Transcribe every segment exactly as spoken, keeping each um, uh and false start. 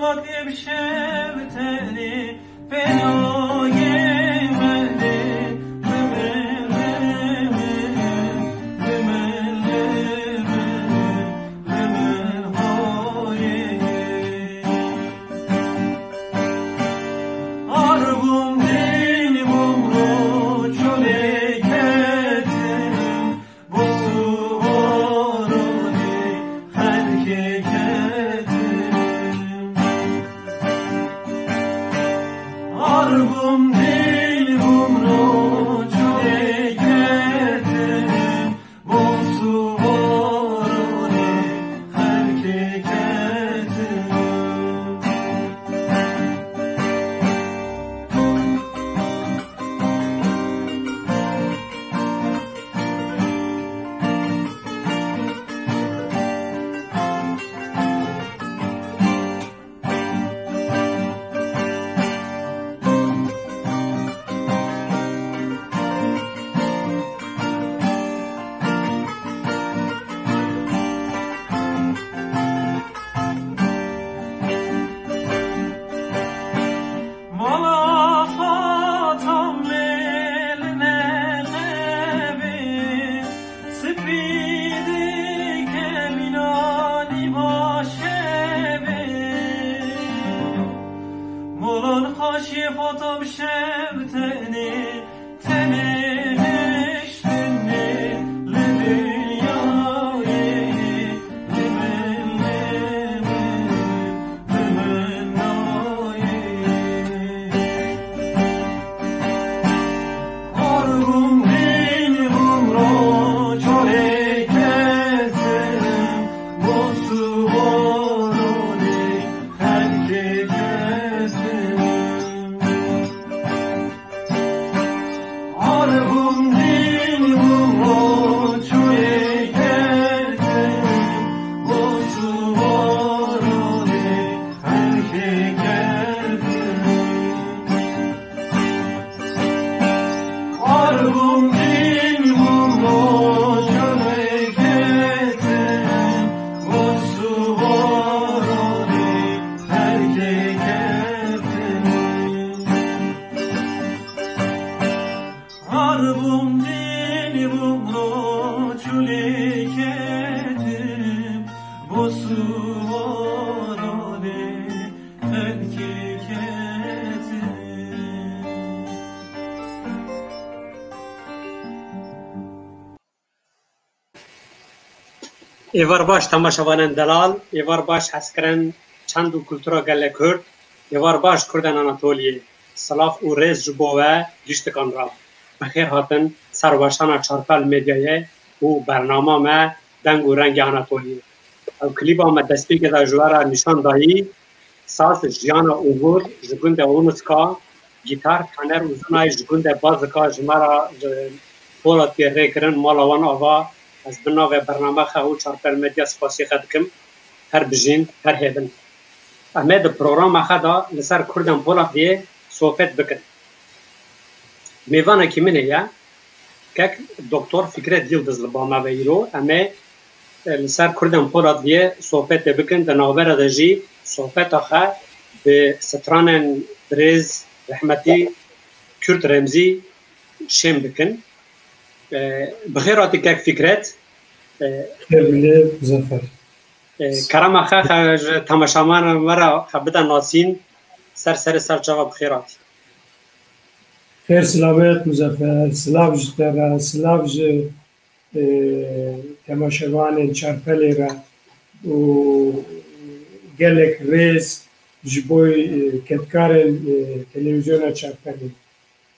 Hatib şev tenê pêroyê me lê, limil, limil, limil, limil, limil hoyê. Arbûm dîl bûm ro çolê ketim, bo suvarolê xelkê ketim. Arbûm dîl bûm ro çolê ketim, bo suvarolê xelkê ketim. Mala Xatam mêl neqebê, spî dike mînanî başevê. Molan xaşî Xatam şev tenê, tenê hiştinê li dinyayê, li min, li min, li min nayê. Arbûm dîl bûm ro çolê ketim, bo suvarolê xelkê ketim. Arbûm dîl bûm ro çolê ketim, bo suvarolê xelkê ketim. Arbûm dîl bûm ro çolê ketim, bo suvarolê xelkê ketim. Arbûm dîl bûm ro çolê ketim, bo suvarolê xelkê ketim. Êvar baş temaşevanên delal, êvar baş hezkirin çend û kultura gelê Kurd, êvar baş kurdên Anatoliyê. Silav û rêz ji bo we giştikan re. Bi xêr hatin ser weşana Çarpel Medyayê û bernama me Deng û Rengê Anatoliyê. Ew klîba me destpêkê de ji we re nîşan dayî, saz Jiyana Ûngur ji gundê Onûska, gîtar Taner Uzunay ji gundê Bazika ji me re ji Polatiyê rê kirin, mala wan ava. Ez bi navê bername xe û Çarpel Medya spasî xe dikim. Her bijîn, her hêvin. Em ê di programa xe de li ser Kurdên Polatiyê sohbet bikin. Mêvanekî min heye, kek Doktor Fikret Yildiz li ba me ve îro. Em ê, e, li ser Kurdên Polatiyê sohbetê bikin. Di navbera de jî sohbeta xe bi stranên birêz rehmetî Kurt Remzî şêm bikin. E, bi xêr hatî kek Fikret. E, Xêr bilê, Muzaffer. E, kerema xe, xe ji temaşevanên me re xe bide nasîn, ser serê ser çava bi xêr hatî. Xêr silamet Muzaffer, silav ji te re, silav ji, e, temaşevanên Çarpelê re û gelek rêz ji bo, e, kedkarên, e, televîzyona Çarpelê.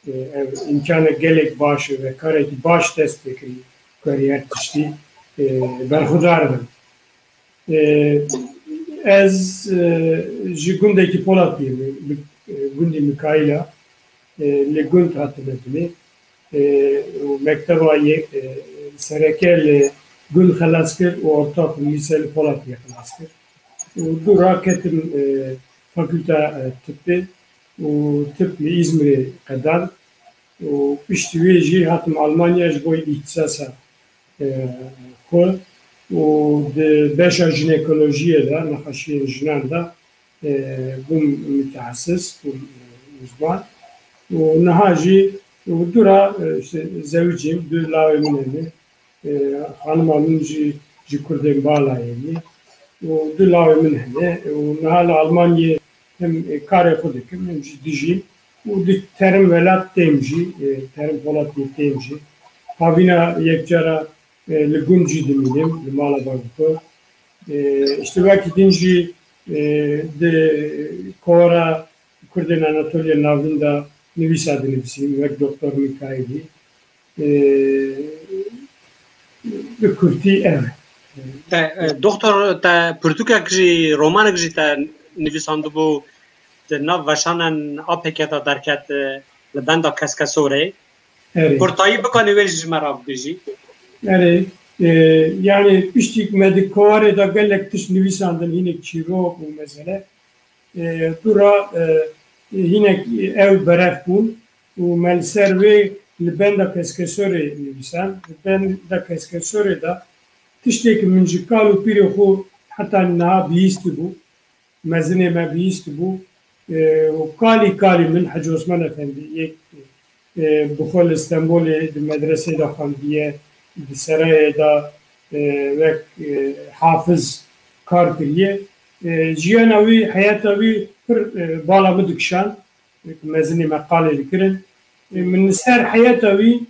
E, ev îmkanek gelek baş e ve karekî baş dest pê kirî, ku erî her tiştî, e, berxudar bin. E, ez, e, ji gundekî Polatiyê me, li, e, gundî Mikaîla, e, li gund hatime binê. E, û mekteba yê, e, sereke li gund xelas kir û orta lîse li Polatiyê xelas kir. Û dû raketim, e, fakûlta, e, tibbê û tib li Îzmirê qedan û piştî wê jî hatim Almanya ji bo îhtîsasa, e, xwe û di beşa jinekolojiyê de, nexweşiyên jinan de, e, bûm mütehassıs, bûm, e, uzman. Û niha jî û dûra, e, işte, zewicîm, du lawê min hene. E, xanima min jî ji Kurdên Balayê ye. Û du lawê min hene. Û niha li Almanyê hem, e, karê xwe dikim, hem jî dijîm. Û di terim welat têm jî, e, terim Polatiyê têm jî. Havîna yekcara, e, li gund jî dimînim, li mala bavê xwe. E, işte wekî din jî, e, di kovara Kurdên Anatoliya Navîn de nivîsa dinivîsîm, wek Doktor Mikaîlî. E, bi kurtî ev e. Te, e, doktor, te pirtûkek jî, romanek jî te nivîsandibû, di nav weşanên A P K de derket, e, li benda Keskesorê. Erê. Kurtayî bikanî wê jî ji me re bibêjî. Erê, e, yani piştî me di kovarê de gelek tişt nivîsandin, hînek çîrok û mesele. E, dûra, e, hînek ew beref bûn û me li ser wê li benda Keskesorê nivîsan. Li benda Keskesorê de tiştê ku min ji kal û pîrê xwe heta niha bihîstibû, mezinê me bihîstibû, e, û kalî kalî min Hecî Osman Efendî, yek, e, bi xwe li Stenbolê di medresê de xwendiye, di serayê de, e, wek, e, hafiz kar kiriye. E, jiyana wî, heyata wî pir, e, bala min dikişand. Wek mezinê me qalê dikirin. E, min li ser heyata wî,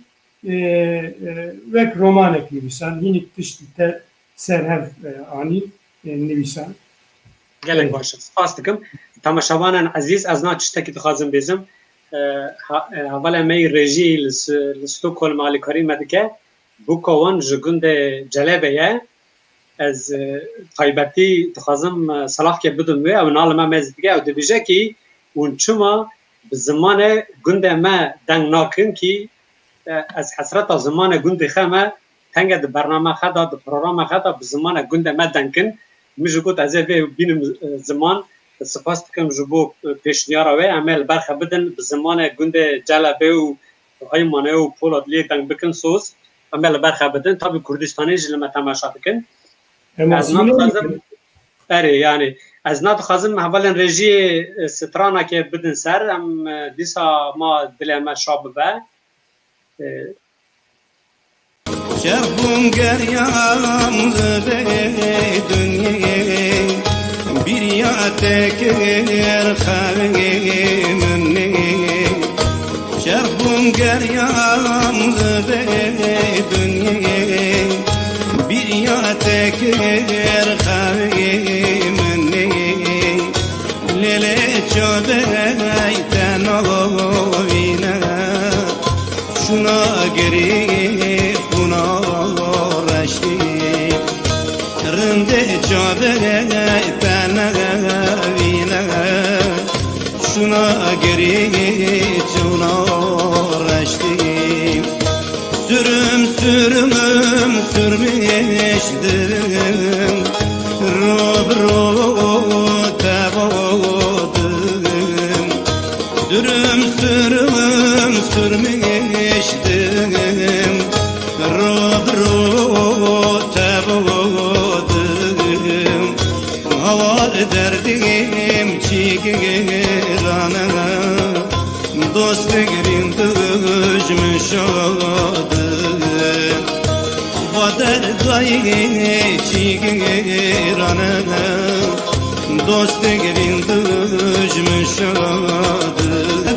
e, e, wek romanek nivîsan, hînik tişt li te ser hev, e, anî, e, nivîsan. Gelek baş e. Spas dikim. Temaşevanên ezîz, ez na tiştekî dixwazim bêzim. E, ha-, e, hevalê me yî rejî li S-, li Stockholm alîkarî me dike. Bûka wan ji gundê Celebê ye. Ez, e, taybetî dixwazim, e, selavkê bidim wê, ew na li me mêz dike, ew dibêje kî hûn çima bi zimanê gundê me deng nakin kî, e, ez hesreta zimanê gundê xe me tenge di bername xe de, di programa xe de bi zimanê gundê me deng kin. Min jî got ez ê vê bînim, e, ziman. Spas dikim ji bo, e, pêşniyara wê. Em ê li ber xe bidin bi zimanê gundê Celebê û Heymanê û Poladliyê deng bikin soz. Em ê li ber xe bidin. Tabî Kurdistanê jî li me temaşa dikin. Em Ez asîmîle nadixwazim, nakin. Erê, yani, ez nadixwazim hevalên rejiyê, e, stranekê bidin ser. Em, e, dîsa ma dilê me şa bibe. E, Çerx bûm geryam li vê dinyê, bîriya te kir xevê min. Çerx bûm geryam li vê dinyê, bîriya te kir xevê min. Lê lê çodey te navîne, şuna girî xuna reştî. Rindê çodey te nevîne, şuna girî çewna reştî. Sürüm sürüm sürmüştüm, ro bi ro tevodim. Sürüm sürüm sürmüştüm, ro bi ro tevodim. Hawar derdim çîgirane, dostê girîn dijmin şade. Va derdayê çîgirane, dostê girîn dijmin şade.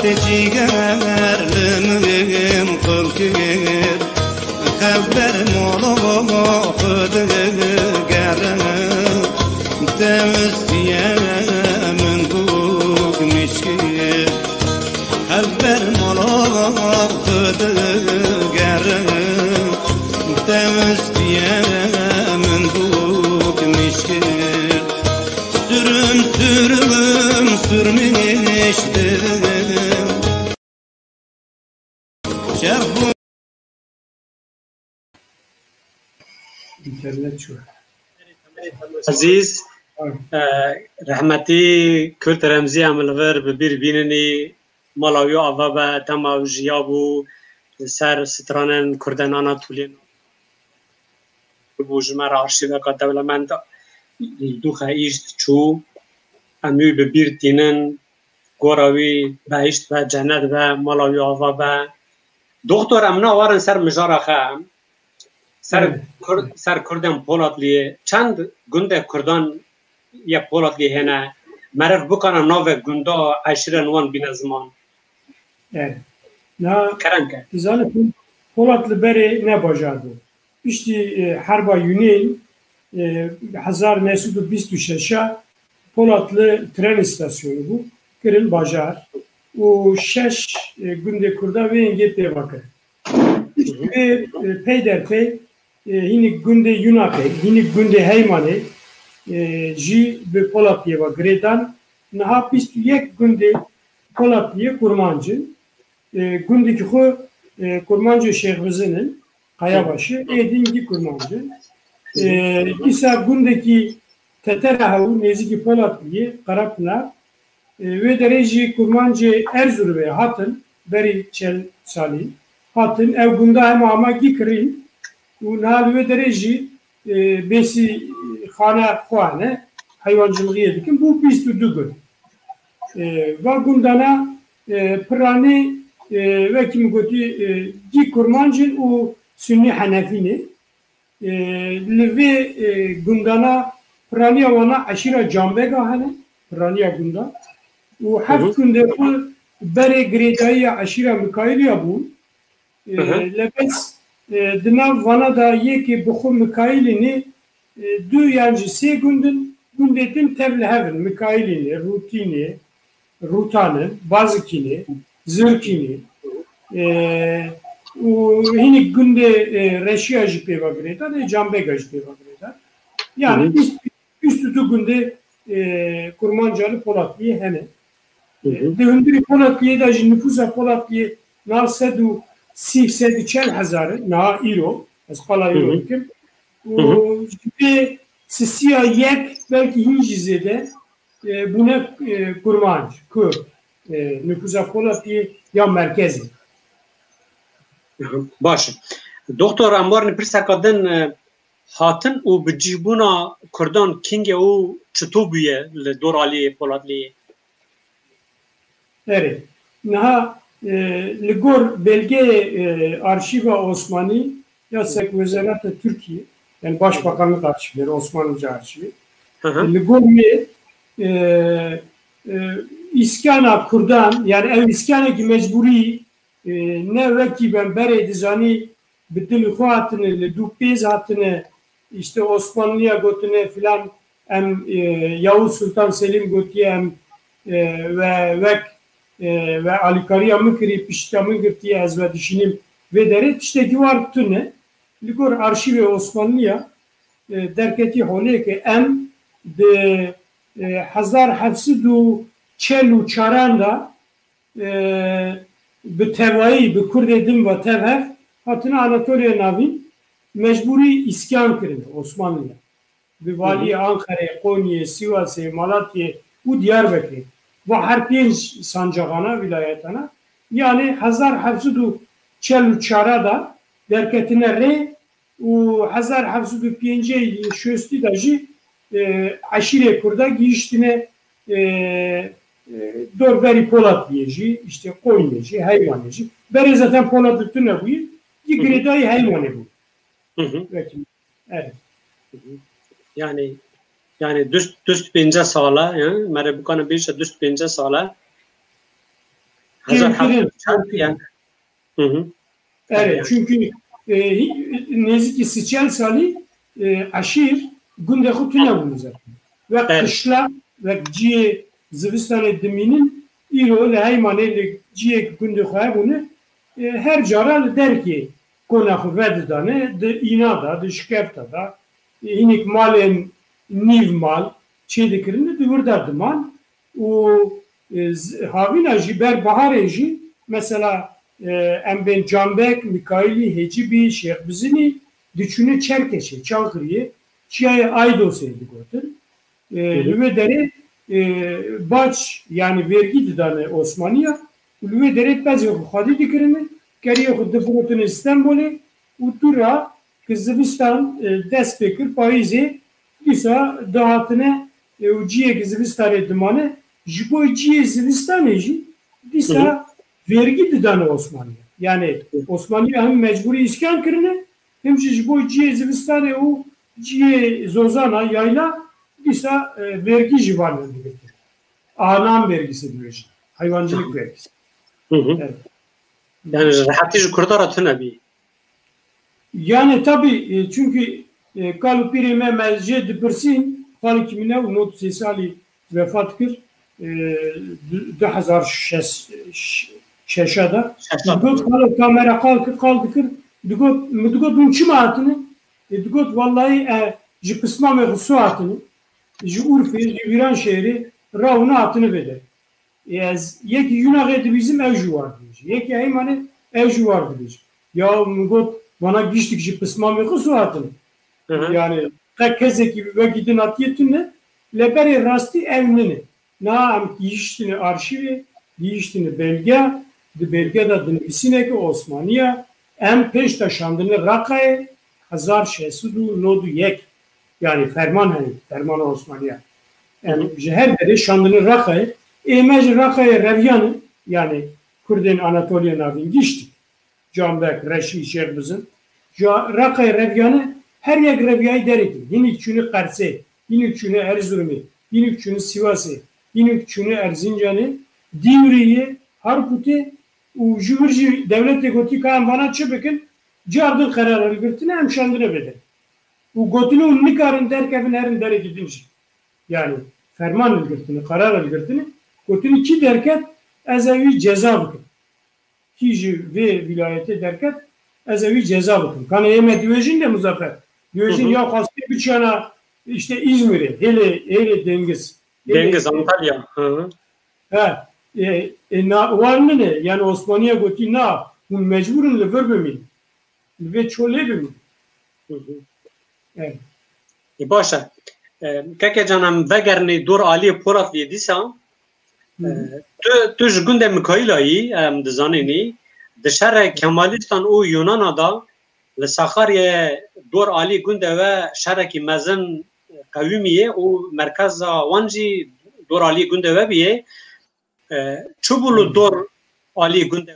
Te çîger li min qul kir, xeber molo xwe digere. Te westiye min bûk mişkir. Hev ber mala xwe digere, te westiye min bûk mişkir. Sürüm sürüm sürmüştüm. Çerx bû- Înternet çû. Ezîz, e, rehmetî Kurt Remzî em li vir bi bîr bîninî, mala wî ava be, dema ew jiyabû, li ser stranên Kurdên Anatoliyê bû, ji me re arşîveka dewlemend li dûxe îşt çû. Em wî bi bîr tînin, gora wî behişt be, cennet be, mala wî ava be. Doktor, em nawarin ser mijara xwe. Ser Evet. Kur-, ser Kurdên Polatliyê, çend gundê Kurdan yê Polatliyê hene? Meriv bikana navê gunda eşîren wan bîne ziman. Evet. Na, Kerem ke. Dizane Pol-, Polatli berê ne bajar bû. Piştî, e, herba Yunên, e, hezar neh sed û bîst û şeş a Polatli tren îstasyonî bû, kirin bajar û şeş, e, gundê Kurda wê yengê pêva kirin. Piştî vê, e, peyderpey, e, hînî gundê Yunakê, hînî gundê Heymanê, e, jî bi Polatiyê ve girêdan. Niha bîst û yek gundê Polatiyê Kurmanc in. E, gundekî xwe, e, Kurmancê Şêxbizin in, Qayabaşê, ê din gî Kurmanc in. E, dîsa gundekî Tetera hew nêzîkî Polatiyê, Qerepınar, e, wê derê jî Kurmancê Erzurumê hatin, berî çel salî hatin. Ew gunda hema hema gî kirîn û niha li wê derê jî, e, bêsî xane xwe hene, heywancilixiyê dikin. Bû bîst û du gund. E, va gundana, e, piranî, e, wekî min gotî, e, gî Kurmanc in û Sunnî Henefî ne. E, li vê, e, gundana piraniya wana eşîra Canbega hene, piraniya gunda. Û Hı hı. heft gundê xwe berê girêdayiya eşîra Mikaîliya bûn. E, Hı hı. Lebes, e, di nav vana de yekê bi xwe Mikaîlî ne, e, du yan jî sê gund in, gundê din tev li hev in, Mikaîlî ne, Rûtî ne, Rûtan in, Bazikî ne, Zirkî ne, e, û hînî gundê, e, Reşiya jî pê ve girêdan, ê Canbega jî pê ve girêdan. Yani Hı hı. bîst, bîst û du gundê, e, Kurmanca li Polatiyê hene. Hı hı. Di hundirî Polatiyê de jî nifûsa Polatiyê nav sed û sî, sed û çel hezar e, niha îro, ez qala îro Hı hı. dikim. Û Hı hı. ji vê sisiya yek, belkî hîn jî zêde, e, bûne, e, Kurmanc, Kurd, e, nifûsa Polatiyê ya merkezê. Baş e. Doktor, em warin pirseka din, e, hatin û bicihbûna Kurdan kîngê û çito bûye li dor aliyê Polatiyê? Erê. Niha, e, li gor belgeyê, e, arşîva Osmanî ya Sekwezareta Tirkiyê, yani Başbakanlık Arşivleri, Osmanlıca Arşivi. Hı hı. Li gor wê, e, e, îskana Kurdan, yani ew îskanekî mecbûrî, e, ne wekî ben berê dizanî bi dilê xwe hatine, li dû pêz hatine, işte Osmanlıya gotine filan, em, e, Yavuz Sultan Selim gotiye em, e, ve wek, e, ve alîkariya min kirî, piştiya min girtiye, ez ve dişînim. Vê derê tiştekî war tune. Li gor arşîvê Osmanlıya, e, derketî holê ke em di, e, hezar heft sed û çel û çaran de, e, bi tevayî, bi Kurdê din ve tev hev hatine Anatoliya Navîn, mecbûrî îskan kirine Osmanlıya. Bi valiyê Ankarayê, Qonyê, Sîwasê, Malatyê û Diyarbekirê. Va her pênc sancaxana, vilayetana. Yani hezar heft sed û çel û çar de derketine rê û hezar heft sed û pêncî şostî de jî, e, eşîrê Kurda gihiştine, e, e, dorberî Polatiyê jî, işte Qonyê jî, Heywanê jî. Berê zaten Polatî tune bûye, yî Hı hı. girêdayî Heywanê bû. Hı hı. Wekî. Evet. Hı hı. Yani, yani düz, düz pênce sala, ya, mere bikane bêje düz pênce sala. Hezar heft sed û çar, yani. Hı hı. Evet, yani. Çünkü, e, hi-, nêzîkî sî çel salî, e, eşîr gundê xwe tune bûne zaten. Wek Evet. qişla, wek ciyê zivistanê dimînin, îro li Heymanê li ciyê gundê xwe hebûne, e, her cara li derkê kona xwe vedidane, di îna de, di şikefta de, e, hinek malên nîv mal çêdikirine, di wir de diman. Û, e, z-, havîna jî ber biharê jî, mesela, e, em bên Canbek, Mikaîlî, Hêcibî, Şêxbizinî diçûne Çerkeşê, Çankiriyê, çiyayê Aydosê digotin. E, Hı hı. Li wê derê, e, bac, yani vergî didane Osmaniya û li wê derê pezê xwe xwedî dikirine, keriyê xwe difirotine Stenbolê û dû ra ki zivistan, e, dest pê kir, payîzê dîsa dihatine, e, û ciyekî zivistanê dimane, ji bo ciyê zivistanê jî dîsa vergî didane Osmaniya. Yani Osmaniya hem mecbûrî îskan kirine, hem jî ji bo ciyê zivistanê û ciyê zozana, yayla, dîsa, e, vergî ji van re digirtin. Anan vergisi dibêjin. Hayvancılık vergisi. Hı hı. Evet. Yani ji rehetî ji Kurda re tune bî. Yani tabii, e, çünkü, e, kal û pîrê me, me jê dipirsîn, xalekî min ne û nod sê salî vefat kir, e, du-, du hezar şeş, şeşe de. Şeşe de. Digot, xalo, kamera qal kir, qal dikir, digot, mi digot, hûn çima hatine? E, digot, wallahî, e, ji pismamê xwe so hatine, ji Urfê, ji Vîranşehirê, ra hûn hatine vê derê. Ê, ez yekî Yunaxê dibîzim, ew jî war dibêje. Yekî Heymanê, ew jî war dibêje. Ya min got, vana giştik ji pismamê xwe so hatin. Hı hı. Yani, qe kesekî wekî din hatiye tune, lê berê rastî ew nine. Na em gihiştine arşîvê, gihiştine belge, di belge de dinivîsîne ki Osmaniya, em pêş de şandine Raqayê, hezar şeş sed û nod û yek, yani ferman heye, fermana Osmaniya. Em ji her derê şandine Raqayê, ê me ji Raqayê reviyane, yani Kurdên Anatoliya Navîn giştî, Canbek, Reşî, Şêx Bizin, ji Raqayê reviyane, her yek reviyayî derekê, hinîk çûne Qersê, hinîk çûne Erzurumê, hinîk çûne Sîwasê, hinîk çûne Erzincanê, Dîwriyê, Harputê, û ji wir jî dewletê gotî ka em vana çi bikin, car din qerar hilgirtine, em şandine vê derê. Û gotine hûn nikarin derkevin herin derekî din jî. Yani ferman hilgirtine, qerar hilgirtine, gotine kî derket, ez ê wî ceza bikim. Kî ji vê vîlayetê derket, ez ê wî ceza bikim. Kanê ê me diwêjin de Muzaffer. Diwêjin Hı hı. ya xwestiye biçiyana işte Îzmirê, hêlê, hêlê dengiz. Hêlê Dengiz, Antalya. Hı hı. He, e, e, na, wan nine, yani Osmaniye gotî na, hûn mecbûr in li vir bimînin. Li vê çolê bimînin. Hı hı. Evet. E, baş e. E, keke can, em vegerinê dor aliyê Poratliyê dîsa. Hı hı. E, tu, tu ji gundê Mikaîla yî, em dizanînî, di şerê Kemalîstan û Yunana da li Sakaryayê dor alî gundê we şerekî mezin qewimiye û merkeza wan jî dor alî gundê we biye. E, çi bû li dor alî gundê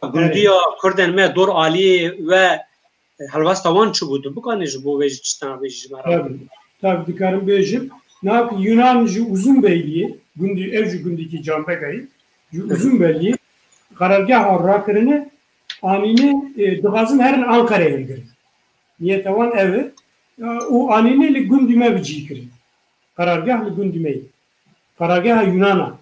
we? Gundiya Kurdên me dor alî we, e, helwesta wan çi bû? Tu bikanî ji bo vê jî tiştana bêjî ji me re? Tabii, tabii dikarim bêjim. Nak Yunan ji Uzunbeyliyê, gundî, ev jî gundîkî Canbegayî, ji Uzunbeyliyê qerargeha rakirine anîne, e, dixwazin herin Ankarayê hilgirin. Niyeta wan ev e. Ya, û anîne li gundî me bi cî kirin. Qerargeh li gundî me ye. Qerargeha Yunana.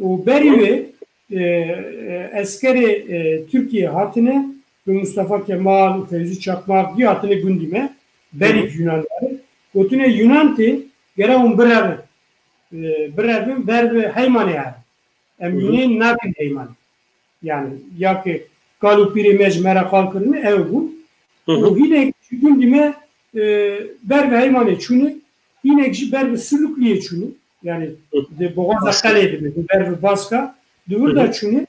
Û berî wê, e, e, eskerê, e, Tirkiyê hatine, bi Mustafa Kemal û Fevzi Çakmak dî hatine gundî me. Berî Hı hı. Yunan were. Gotine Yunan tê, gere hûn birevin. E, birevin, ber bi Heymanê herin. Em Hı hı. Yunên nakin Heymanê. Yani ya ki kal û pîrê me ji me re qal kirine, ew bûn. Hı hı. Û hinek ji gundî me, e, ber bi Heymanê çûne, hinek jî ber bi Sulukliyê çûne. Yani Hı. Di boğaza Başka. Qelê dibe, di ber bi Baska. Di wir de Hı hı. Çûne.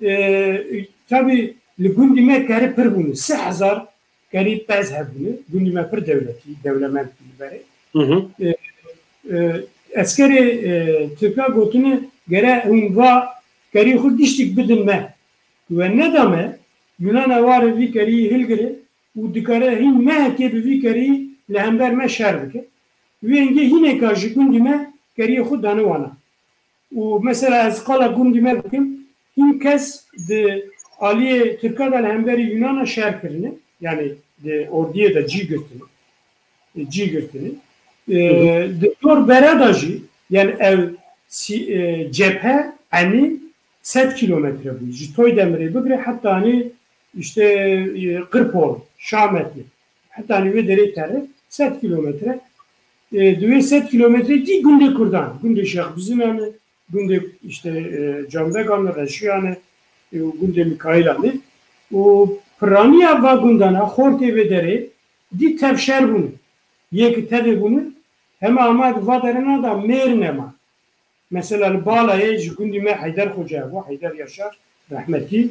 E, tabii li gundî me kerî pir bûne. Sê hezar kerî pez hebûne. Gundî me pir dewletî, dewlemend bû li berê. Hı hı. E, e, eskerê, e, Tirka gotine gere hûn va kerî xwe giştik bidin me. We neda me, Yunana ware vî kerî hilgire û dikare hîn mehekê bi vî kerî li hember me şer bike. Wê hingê hîneka ji gundî me keriyê xwe dane wana. Û mesela ez qala gundî me bikim, hîn kes di aliyê Tirka de li hemberî Yunana şer kirine, yani di ordiyê de cî girtine, e, cî girtine. E, Hı hı. Di dor bere de jî, yani ev sî-, e, cephe enî sed kîlometre bû. Ji Toydemirê bigire heta anî işte, e, Qirpol, Şametli. Heta anî wê derê tere sed kîlometre. E, di wê sed kîlometre dî gundê Kurdan, gundê Şêx Bizinan e, gundê işte, e, Canbegan e, Reşiyan e, e, û gundê Mikaîlan e. Û piraniya va gundan a, xortê vê derê dî tev şer bûne. Yê ki tevê bûne, hema ama di va derena da mêr nema. Mesela li Balayê ji gundî me Heyder Xoca hebû, Heyder Yaşar, rehmetî.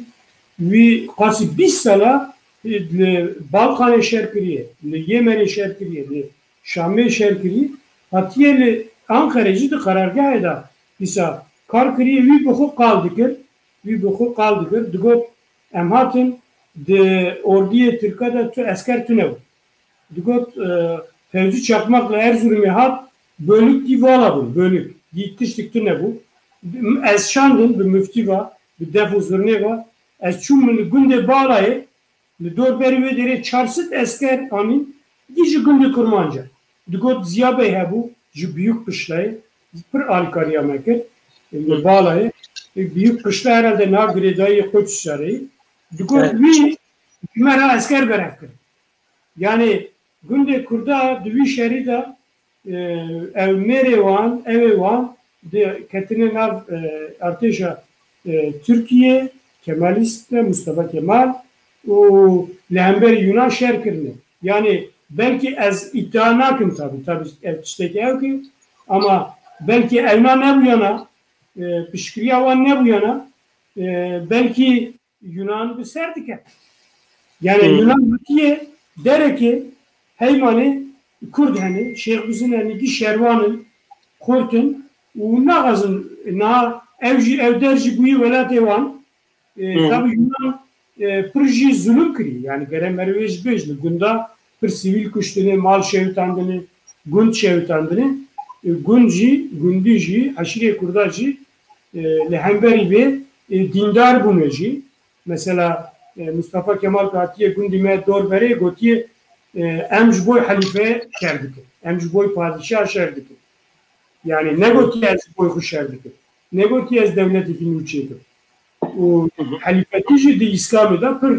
Wî qasî bîst sala, e, li Balkanê şer kiriye, li Yemenê şer kiriye, li Şamê şer kiriye. Hatiye li Anqerê jî di qerargehê de dîsa kar kiriye, wî bi xwe qal dikir, wî bi xwe qal dikir, digot, em hatin di ordiyê tirka de tu esker tune bû. Digot, e, Fevzi Çakmak li Erzurumê hat, bölük dî vala bûn, bölük. Dî tiştik tune bû. Ez şandin bi müftî va, bi def û zurnê va, ez çûm min li gundê Balayê, li dor berî wê derê çar sed esker anîn, dî ji gundê Kurmanca. Digot Ziya Bey hebû, ji Büyük Kışlayê, pir alîkariya me kir, li Balayê. Büyük Kışla herhalde niha girêdayî Koçhisarê. Digot Evet. wî ji me re esker berev kir. Yani gundê Kurda di wî şerî de, e, ew mêrê wan, ewê wan di ketine nav, e, artêşa, e, Tirkiye, Kemalîst de, Mustafa Kemal û li hemberî Yunan şer kirine. Yani belkî ez îddia nakim tabi, tabi ev tiştekî ew ki, ama belkî ewna nebûyana, e, piştgiriya wan nebûyana, e, belkî Yunan bi ser dike. Yani Hmm. Yunan hatiye derekê heymanê Kurd hene, Şêx Bizin hene, gî şerwan in, Kurt in û naxwazin na ev jî, ev der jî bûyî welatê wan. E, Hmm. Tabi Yunan, e, pir jî zulüm kirî. Yani gere merivê jî bêj li gunda pir sivîl kuştine, mal şewitandine, gund şewitandine. E, gund jî, gundî jî, eşîrê Kurda jî, e, li hemberî vê, e, dîndar bûne jî. Mesela, e, Mustafa Kemal ku hatiye gundî me dor berê gotiye, e, em ji bo helîfe şer dikin. Em ji bo padîşah şer dikin. Yani negotiye ez ji bo xwe şer dikim. Negotiye ez dewletê nû çêkim. Û helîfetî jî di Îslamê de pir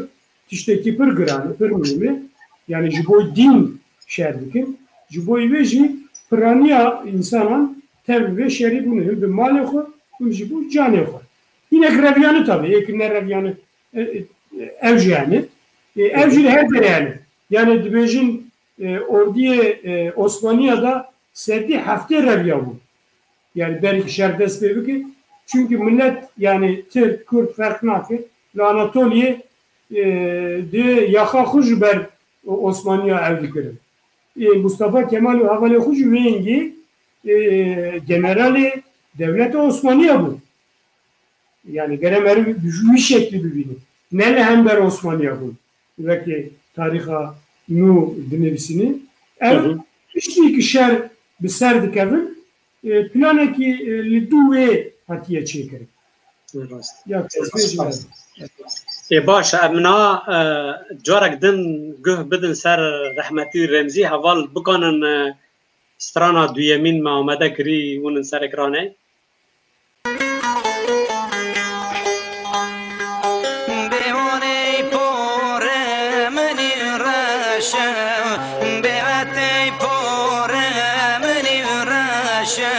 tiştekî pir giran e, pir muhîm e. Yani ji bo dîn şer dikin. Ji bo wê jî piraniya însanan tev vê şerî bûne, him bi malê xwe, him jî bo canê xwe. Hinek reviyane tabi, êk ne reviyane, e, e, ev jî yani. E, ev jî li her derê yani. Yani dibêjin, e, ordiyê, e, Osmaniya de sedî heftê reviya bû. Yani berî şer dest pê bike. Çünkü millet yani Tirk, Kurd ferq nake. Li Anatoliyê, e, di yaxa xwe ji ber Osmaniya ev dikirin. E, Mustafa Kemal û hevalê xwe jî wê yengî, e, generalê dewleta Osmaniya bû. Yani gere meriv ji wî şeklî bibîne. Ne li hember Osmaniya bûn. Wekî tarîxa nû dinivîsîne. Ev Hı hı. tiştî ki şer bi ser dikevin, e, planekî, e, li dû wê hatiye çêkirin. Rast. Ya, ez bêjim ez. Ê, baş e, em na, e, carek din guh bidin ser rehmetî Remzî, heval bikanin, e, strana duyemîn me amade kirî, hûn in ser ekranê. Bêwanê pore min î reşe, bêetê pore min î reşe,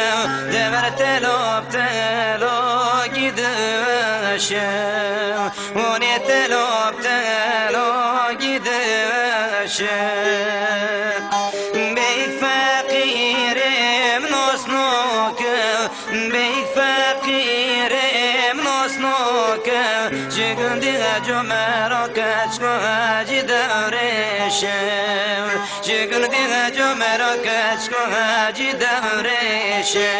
dever telo telo gideşe, hûnê telo telo gideşe. Bey feqîrê min osnoke, Bey feqîrê min osnoke, ji gundî Ecûmero keçko Hecî Dewrêşe. Ji gundî Ecûmero keçko Hecî Dewrêşe.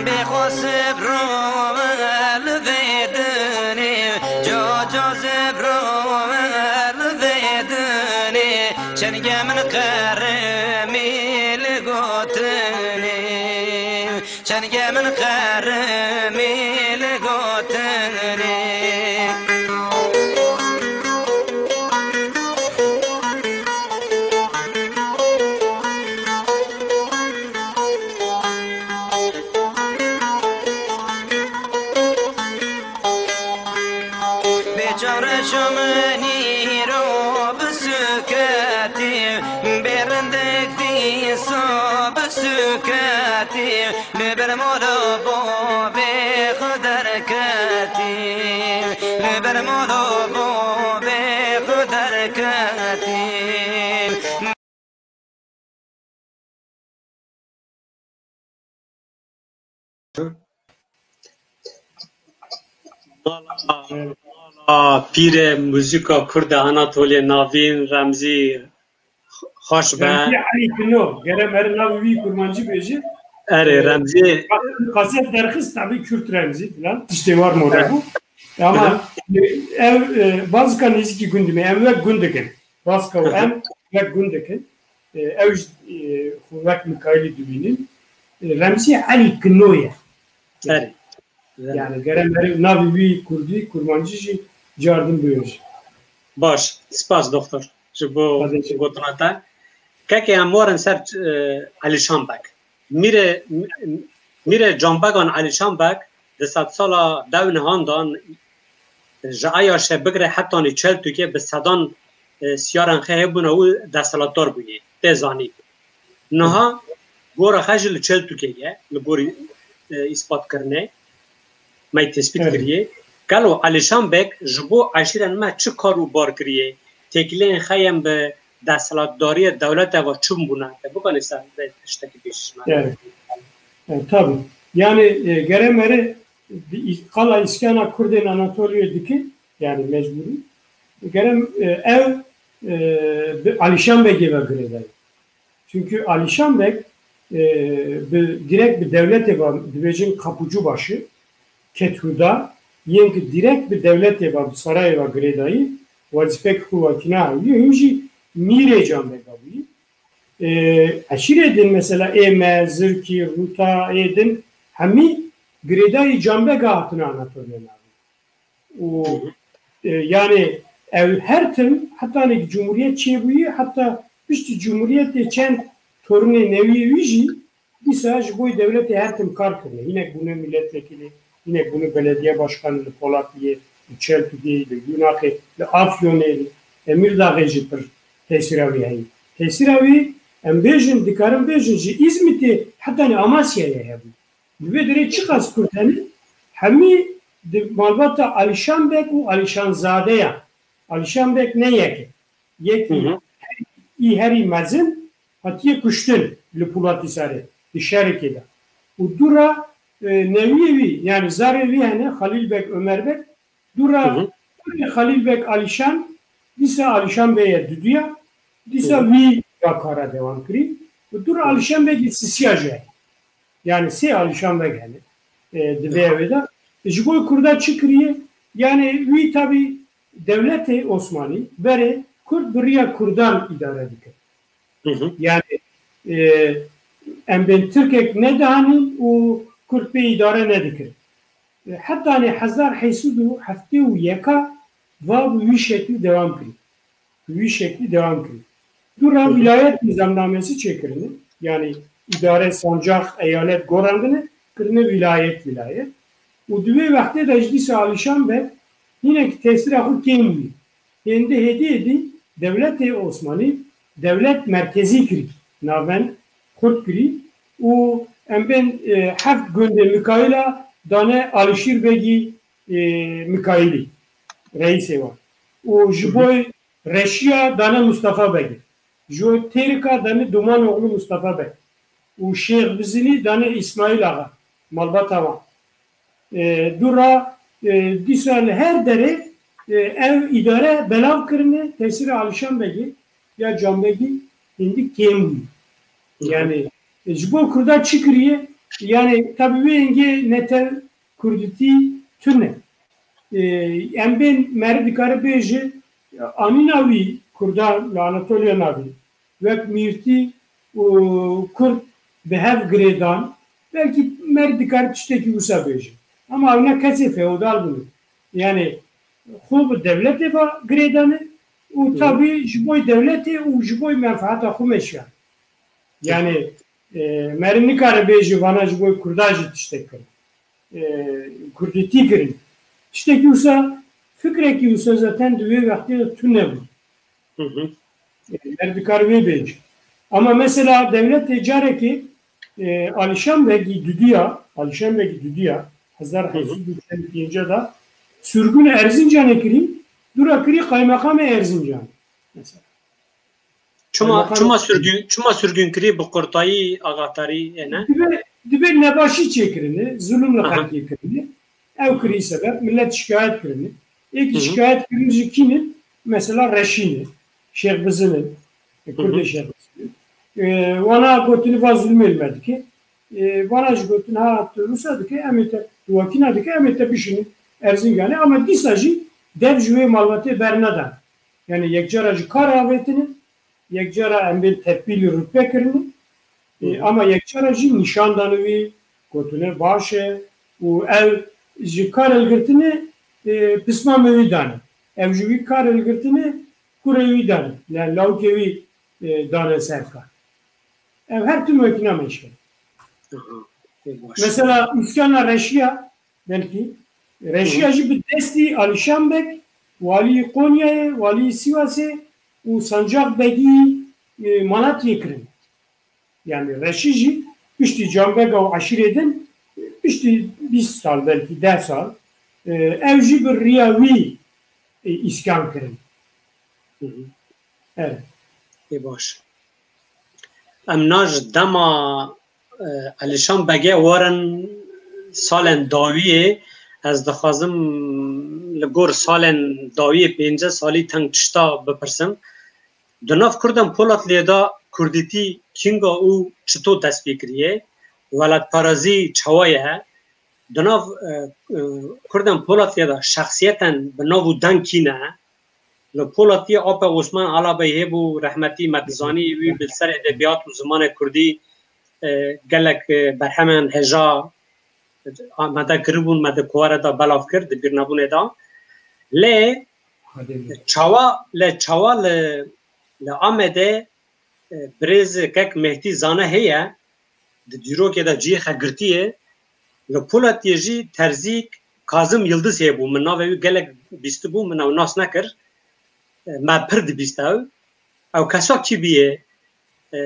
Bêxwe sibro li vê dinê, coco sibro li vê dinê, çenge min qerimî li gotinê. Çenge min qerimî li gotinê. Bê çareşo min îro bi suketî, bê rindek dîso bi suketî, li ber molo bo bê xwe derketî, li ber molo bo bê xwe derketî. Mala, mala pîrê muzîka Kurd e Anatoliyê Navîn, Remzî, xweş be. Remzî Elî Kino, gere meri navê wî kurmancî bêjî. Erê, Remzî. Kaset derxist, tabî Kürt Remzî filan, tiştê war mode bû. Ama ev, e, bazika nêzîkî gundê me, em wek gundek in. Bazika û em wek gundek in. E, ew jî, e, xwe wek Mikaîlî dibînin. E, Remzî Elî Kino ye. Erê. Yani gere meri navê wî kurdî, kurmancî jî car din bibêje. Baş, spas doktor ji bo gotina te. Kekê em warin ser, e, Elîşan Beg. Mîrê, Mîrê Canbegan Elîşan Beg di sedsala dew nihandan ji Eyaşê bigire hetanî Çeltûkê bi sedan, e, siyarên xwe hebûne û desthilatdar bûye. Tê zanîn. Niha gora xwe jî li Çeltûkê ye, li gorî, e, îspat kirinê, me tespît kiriye. Gelo Elîşan Beg ji bo eşîrên me çi kar û bar kiriye? Têkiliyên xwe yên bi desthilatdariyê dewletê ve çi bûne? Te bikanî ser vê tiştekî bêjî ji me? Evet. E, tabii. Yani, e, gere meri bi î-, qala îskana Kurdên Anatoliyê dike, yani mecbûrî. Gere, e, ev, e, bi Alîşan Begê ve girêdayî. Çünkü Alîşan Beg, e, bi, direkt bi dewletê ve, dibêjin kapucu başı, kethuda, yên ki direkt bi dewletê ve, bi sarayê ve girêdayî, wezîfek xwe wekîna hewî, hûn jî mîrê Canbega bûyî. E, eşîrê din mesela Ême, Zirkî, Rûta, ê din hemî girêdayî Canbega hatine Anatoliya Navîn. Û, e, yani ew her tim, heta nek cumhuriyet çêbûyî, heta piştî cumhuriyetê çend torunê newiyê wî jî dîsa ji bo dewletê her tim kar kirine. Hinek bûne milletvekilî, hinek bûne belediye başkanı li Polatiyê, li Çeltûkê, li Yûnakê, li Afyonê, li Emîrdaxê jî pir tesîra wî heye. Tesîra wî, em bêjin, dikarin bêjin, ji Îzmîtê hetanî Amasyayê hebû. Li vê derê çiqas Kurd hene, hemî di malbata Alîşan Beg û Alîşan Zade ya. Alîşan Beg ne yek e. Yekî, Hı hı. her, î herî mezin hatiye kuştin li Polatîsarê, di şerikê de. Û dûra, e, newiyê wî, yani zarê wî hene, Xalîl Beg, Ömer Beg, dûra Hı hı. kurê Xalîl Beg Alîşan, dîsa Alîşan Bey ye duduya, dîsa Hı hı. wî ya kara devam kirî. Û dûra Hı hı. Alîşan Begê sisiya jî heye. Yani sê Alîşan Beg hene, e, di vê Hı hı. evê de. E, ji bo Kurda çi kiriye? Yani wî tabî dewletê Osmanî berê Kurd bi riya Kurdan îdare dikir. Hı hı. Yani, e, em bên Tirkek nedihanîn û Kurd pê îdare nedikir. E, hetanî hezar heyt sed û heftê û yeka va bi wî şeklî devam kirî. Bi wî şeklî devam kirî. Dûra Hı hı. wîlayet nîzamnamesi çêkirine. Yani îdare, sancax, eyalet gorandine, kirine wîlayet, wîlayet. Û di wê wextê de ji dîsa Alîşan Beg hinek tesîra xwe kêm bû. Hêndî hêdî hêdî dewletê Osmanî dewlet merkezî kirî, navend xurt kirî û em bên, e, heft gundê Mikaîla dane Alişîr Begî, e, Mikaîlî, reîsê wan. Û ji Hı hı. bo Reşiya dane Mustafa Begî. Ji bo Têrika dane Domanoğlu Mustafa Beg. Û Şêx Bizinî dane Îsmaîl Axa, malbata wan. E, dûra, e, dîsa li her derê, e, ev îdare belav kirine, tesîra Alişan Begê ya Canbegî hindî kêm bû. Hı hı. Yani, e, ji bo Kurda çi kiriye? Yani, tabi wê hingê netew Kurdîtî tune. E, em bên meri dikare bêje, anîna wî Kurda li Anatoliya Navîn wek mîrtî û Kurd bi hev girêdan, belkî meri dikare tiştekî wisa bêje. Ama ew ne kesê feodal bûne. Yani xwe bi dewletê ve girêdane û Hı. tabî ji bo dewletê û ji bo menfaata xwe meşiyan. Yani, e, meri nikare bêje vana ji bo Kurda jî tiştek kirin. E, Kurdîtî kirin. Tiştekî wisa, fikrekî wisa zaten di wê wextê de tune bû. Hı hı. E, meri dikare wê bêje. Ama mesela dewletê carekê, e, Alişan Begî duduya, Alişan Begî duduya, Hı hı. hezar heyt sed û çend û pênc de sürgûn Erzincanê kirî, dûra kirî qaymeqamê Erzincanê. Mesela. Çima, Kaymakam çima sürgün, çima sürgün kirî bi qurtayî axaftarî, e, ne? Divê, Dibê nebaşî çêkirine, zulum li Aha. xelkê kirine. Ew kirî sebeb, millet şikayet kirine. Êkî Hı hı. şikayet kirin ji kî ne? Mesela Reşî ne, Şêx Bizin in, e, Hı hı. Kurdê Şêx Bizin in. E, wana gotine va zulmê li me dike. E, vana jî gotin, ha, tu wisa dike, em ê te, tu wekîna dike, em ê te bişînin Erzinganê. Ama dîsa jî dev ji wê malbatê bernedan. Yani yekcara ji kar avêtine, yekcara em bên tedbîlî rutbe kirine. E, Hı hı. ama yekcara jî nîşan dane wî, gotine baş e û ev ji kar hilgirtine, e, pismamê wî dane. Ev ji wî kar hilgirtine kurê wî dane. Yani lawikê wî, e, dane ser kar. Ev her tim wekîna me jî. Aha, ê baş. Mesela îskana Reşiya, belkî, Reşiya Hı. jî bi destî Alîşan Beg, walî Qonyayê, walî Sîwasê û Sancaq Begî, e, Malatyê kirin. Yani Reşî jî piştî Canbega û eşîrê din, piştî bîst sal, belkî deh sal, e, ew jî bi riya wî, e, îskan kirin. Hı hı. Evet. Ê baş. Em na ji dema, e, Alîşan Begê werin salên dawiyê, ez dixwazim li gor salên dawiyê pêncî salî teng tişta bipirsim. Di nav Kurdan Polatliye de Kurdîtî kînga û çito dest pê kiriye? Welatparazî çawa ye? Di nav, e, e, Kurdan Polatliye de şexsiyetên bi nav û deng kî ne? Li Polatiyê Ape Osman Alabey hebû, rehmetî, me dizanî wî bi ser edebiyat û zimanê kurdî, e, gelek, e, berhemên hêja amade kiribûn, me di kovara de belav kir, di bîrnebûnê de. Lê çawa, lê çawa li, li Amedê, e, birêz kek Mehdî Zane heye, di dîrokê de cihê xwe girtiye, li Polatiyê jî terzîk Kazim Yildiz hebû, min navê wî gelek bîstibû, min ew nas nekir. E, me pir dibîst ew. Ew kesa kî bûye? E,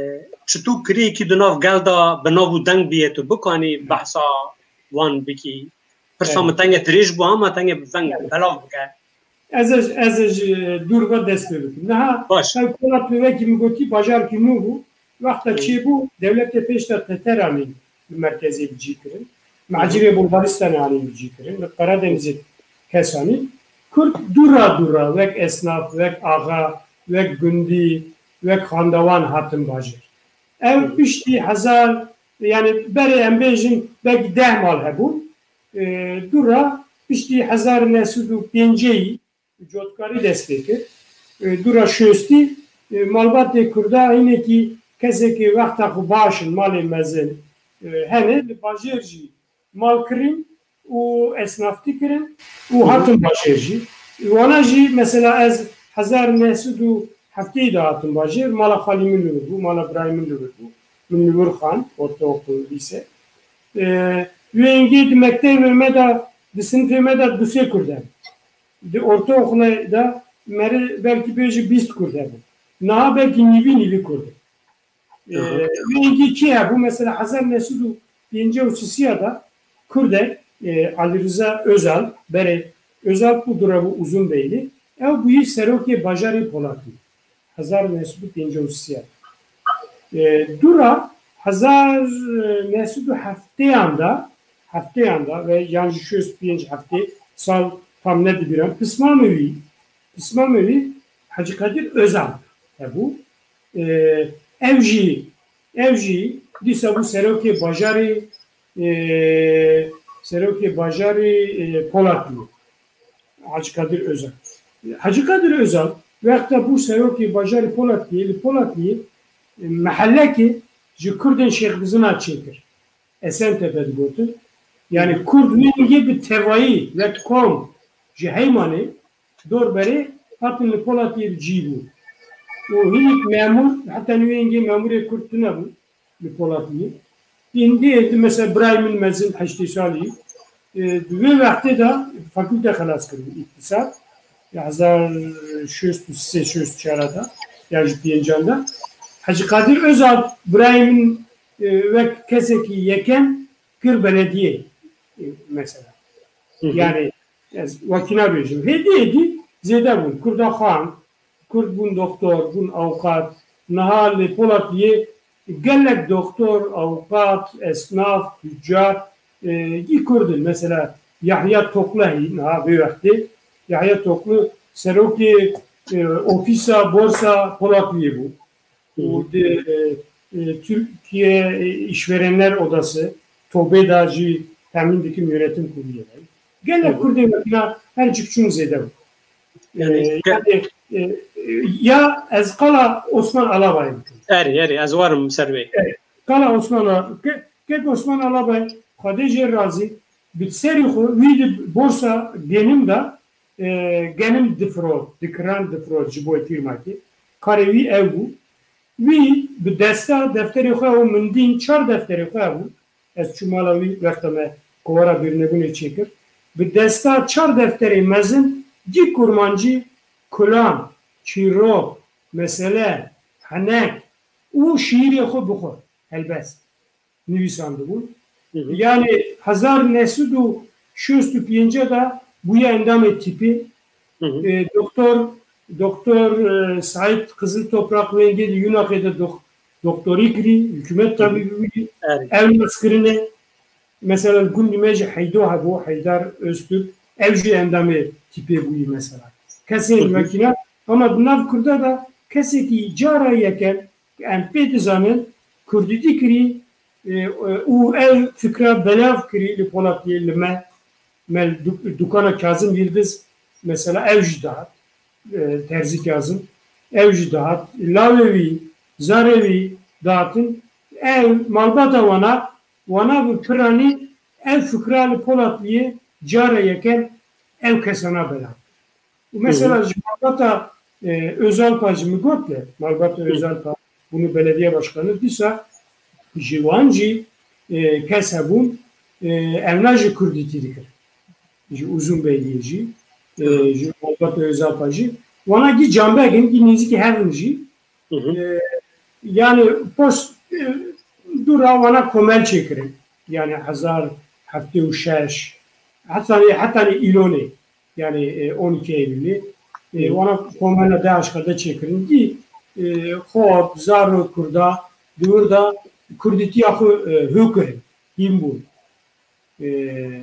çitû kiriyekî di nav gel de bi nav û deng bûye, tu bikanî behsa wan bikî? Pirsa Evet. min tenge dirêj bû, ama tenge bi veng belav bike. Ez ê, ez ê ji dûr ve dest pê bikim. Niha Baş. ev Polat li wekî min gotî bajarkî nû bû. Wexta Hı. çêbû, dewletê pêş de Teter anîn li merkezê bi cî kirin. Hı hı. Macirê Bulgaristanê anîn bi cî kirin. Li Karadenizê kes anîn. Kurd dûra dûra wek esnaf, wek axa, wek gundî, wek xandewan hatin bajêr. Ev Hı. piştî hezar, yani berê em bêjin belkî deh mal hebûn. E, dûra piştî hezar neh sed û pêncî cotkarî dest pê kir. E, dûra şostî, e, malbatê Kurda hinekî kesekî wexta xwe baş in, malê mezin, e, hene, li bajêr jî mal kirîn û esnaftî kirin û Hı hı. hatin bajêr jî. Wana jî mesela ez hezar neh sed û heftê de hatim bajêr, mala xalî min li wir bû, mala birayê min li wir bû. Min li wir xwend, ortaokul, lîse. E, wê hingê di mektebê me de, di sinifê me de du sê Kurd hebû. Di ortaokulê de meri belkî bêjî bîst Kurd hebû. Niha belkî nîvî nîvî Kurd in. E, Aha. wê hingê kî hebû? Mesela hezar neh sed û pêncî û sisiya de Kurdek, e, Ali Rıza Özal, berê Özal ku dûre bû Uzunbeyli, ew bûyî serokê bajarê Polatî. Hezar neh sed û pêncî û sê. E, dûra hezar neh sed û heftêyan de, heftêyan de ve yan jî şêst pênc heftê sal tam nedibîrim. Pismamê wî, pismamê wî Hacı Kadir Özal hebû. E, ev jî, ev jî dîsa bû serokê bajarê, e, serokê bajarê, e, Polatiyê. Hacı Kadir Özal. Hacı Kadir Özal wexta bû serokê bajarê Polatiyê, li Polatiyê, e, mehelekê ji Kurdên Şêx Bizina çêkir. Esentepe digotin. Yani Hı. Kurd wê hingê bi tevayî, wek kom, ji heymanê, dor berê, hatin li Polatiyê bi cî bûn. Û hinek memûr, heta wê hingê memûrê Kurd tune bû. Li Polatiyê. Hindê, mesela birayê min mezin heştê salî, e, di wê wextê de fakûlte xelas kiribû, îktisad, ya hezar şêst û sê şêst û çar de, ya ji pêncan de. Hacı Kadir Özal birayê min, e, wek kesekî yekem kir belediyê, e, mesela. Hı hı. Yani, ez wekî nabêjim. Hêdî hêdî zêde bûn. Kurda xan, Kurd bûn doktor, bûn awqat. Niha li Polatiyê, Gelek doktor, avukat, esnaf, tüccar, e, yî Kurd in. Mesela Yahya Toklu heyî niha vê wextê. Yahya Toklu serokê, e, ofîsa borsa Polatiyê bû. Û di, e, e, Türkiye, e, İşverenler Odası, TOBE'da jî temîn dikim yönetim kuruluyê de. Gelek Kurdê wekîna her cik çûn zêde bû. E, Yani, ke- yani, e, e, ya ez qala Osman Alabayê bikim. Erê, erê, ez warim ser wê. Erê. Qala Osman A-, ke-, kek Osman Alabay, Xwedê jê razî, bi serî xwe wî di borsa genim de, e, genim difirot, dikiran difirot ji bo fîrmakê. Karê wî ew bû. Wî bi desta defterê xwe û min dîn çar defterê xwe hebûn. Ez çû mala wî, wexta me kovara bîrnebûnê çêkir. Bi desta çar defterê mezin, cî kurmancî, kulam, çîrok, mesele, henek û şiîrê xwe bi xwe, helbest, nivîsandibûn. Hı hı. Yani hezar neh sed û şêst û pênc de bûye endamê tîpê. Hı hı. E, doktor, doktor, e, Saîd Qizil Toprak wengê di Yunaxê de dok-, doktorî kirî, hikûmet tabîbî bûyî. Evet. Ew nas kirine. Mesela li gundî me jî Heydo hebû, Heydar Öztürk, ew jî endamê tîpê bûyî mesela. Kesên Hı hı. wekî ne, ama di nav Kurda de kesekî cara yekem em pê dizanin, kurdîtî kirî, e, e, û ev fikra belav kirî li Polatiyê, li me, me li duk-, dukana Kazım Yildiz, mesela ew jî dihat, e, Terzî Kazım, ew jî dihat, lawê wî, zarê wî dihatin, ew malbata wana, wana bi piranî ev fikra li Polatiyê cara yekem ew kesana belav kir. Û mesela Hı hı. ji malbata, e, Özalpa jî min got ke, malbata Hı. Özalpa, bunu belediye başkanı, dîsa ji wan jî, e, kes hebûn, e, evna ji kurdîtî dikir. Ji Uzun Beyliyê jî, e, Hı hı. ji malbata Özalpa jî. Wana gî cambegin, gî nêzîkî hev in jî. Hı hı. E, yani post, e, dûra wana komel çêkirin. Yani hezar heftê û şeş, hetanî, hetanî îlonê, yani, e, on iki Eylülê, e, Hı. wana komela DAIŞ de çêkirin. Dî, e, xort, zaro Kurda, di wir de Kurdîtiya xwe, e, hû kirin, hîn bûn. E,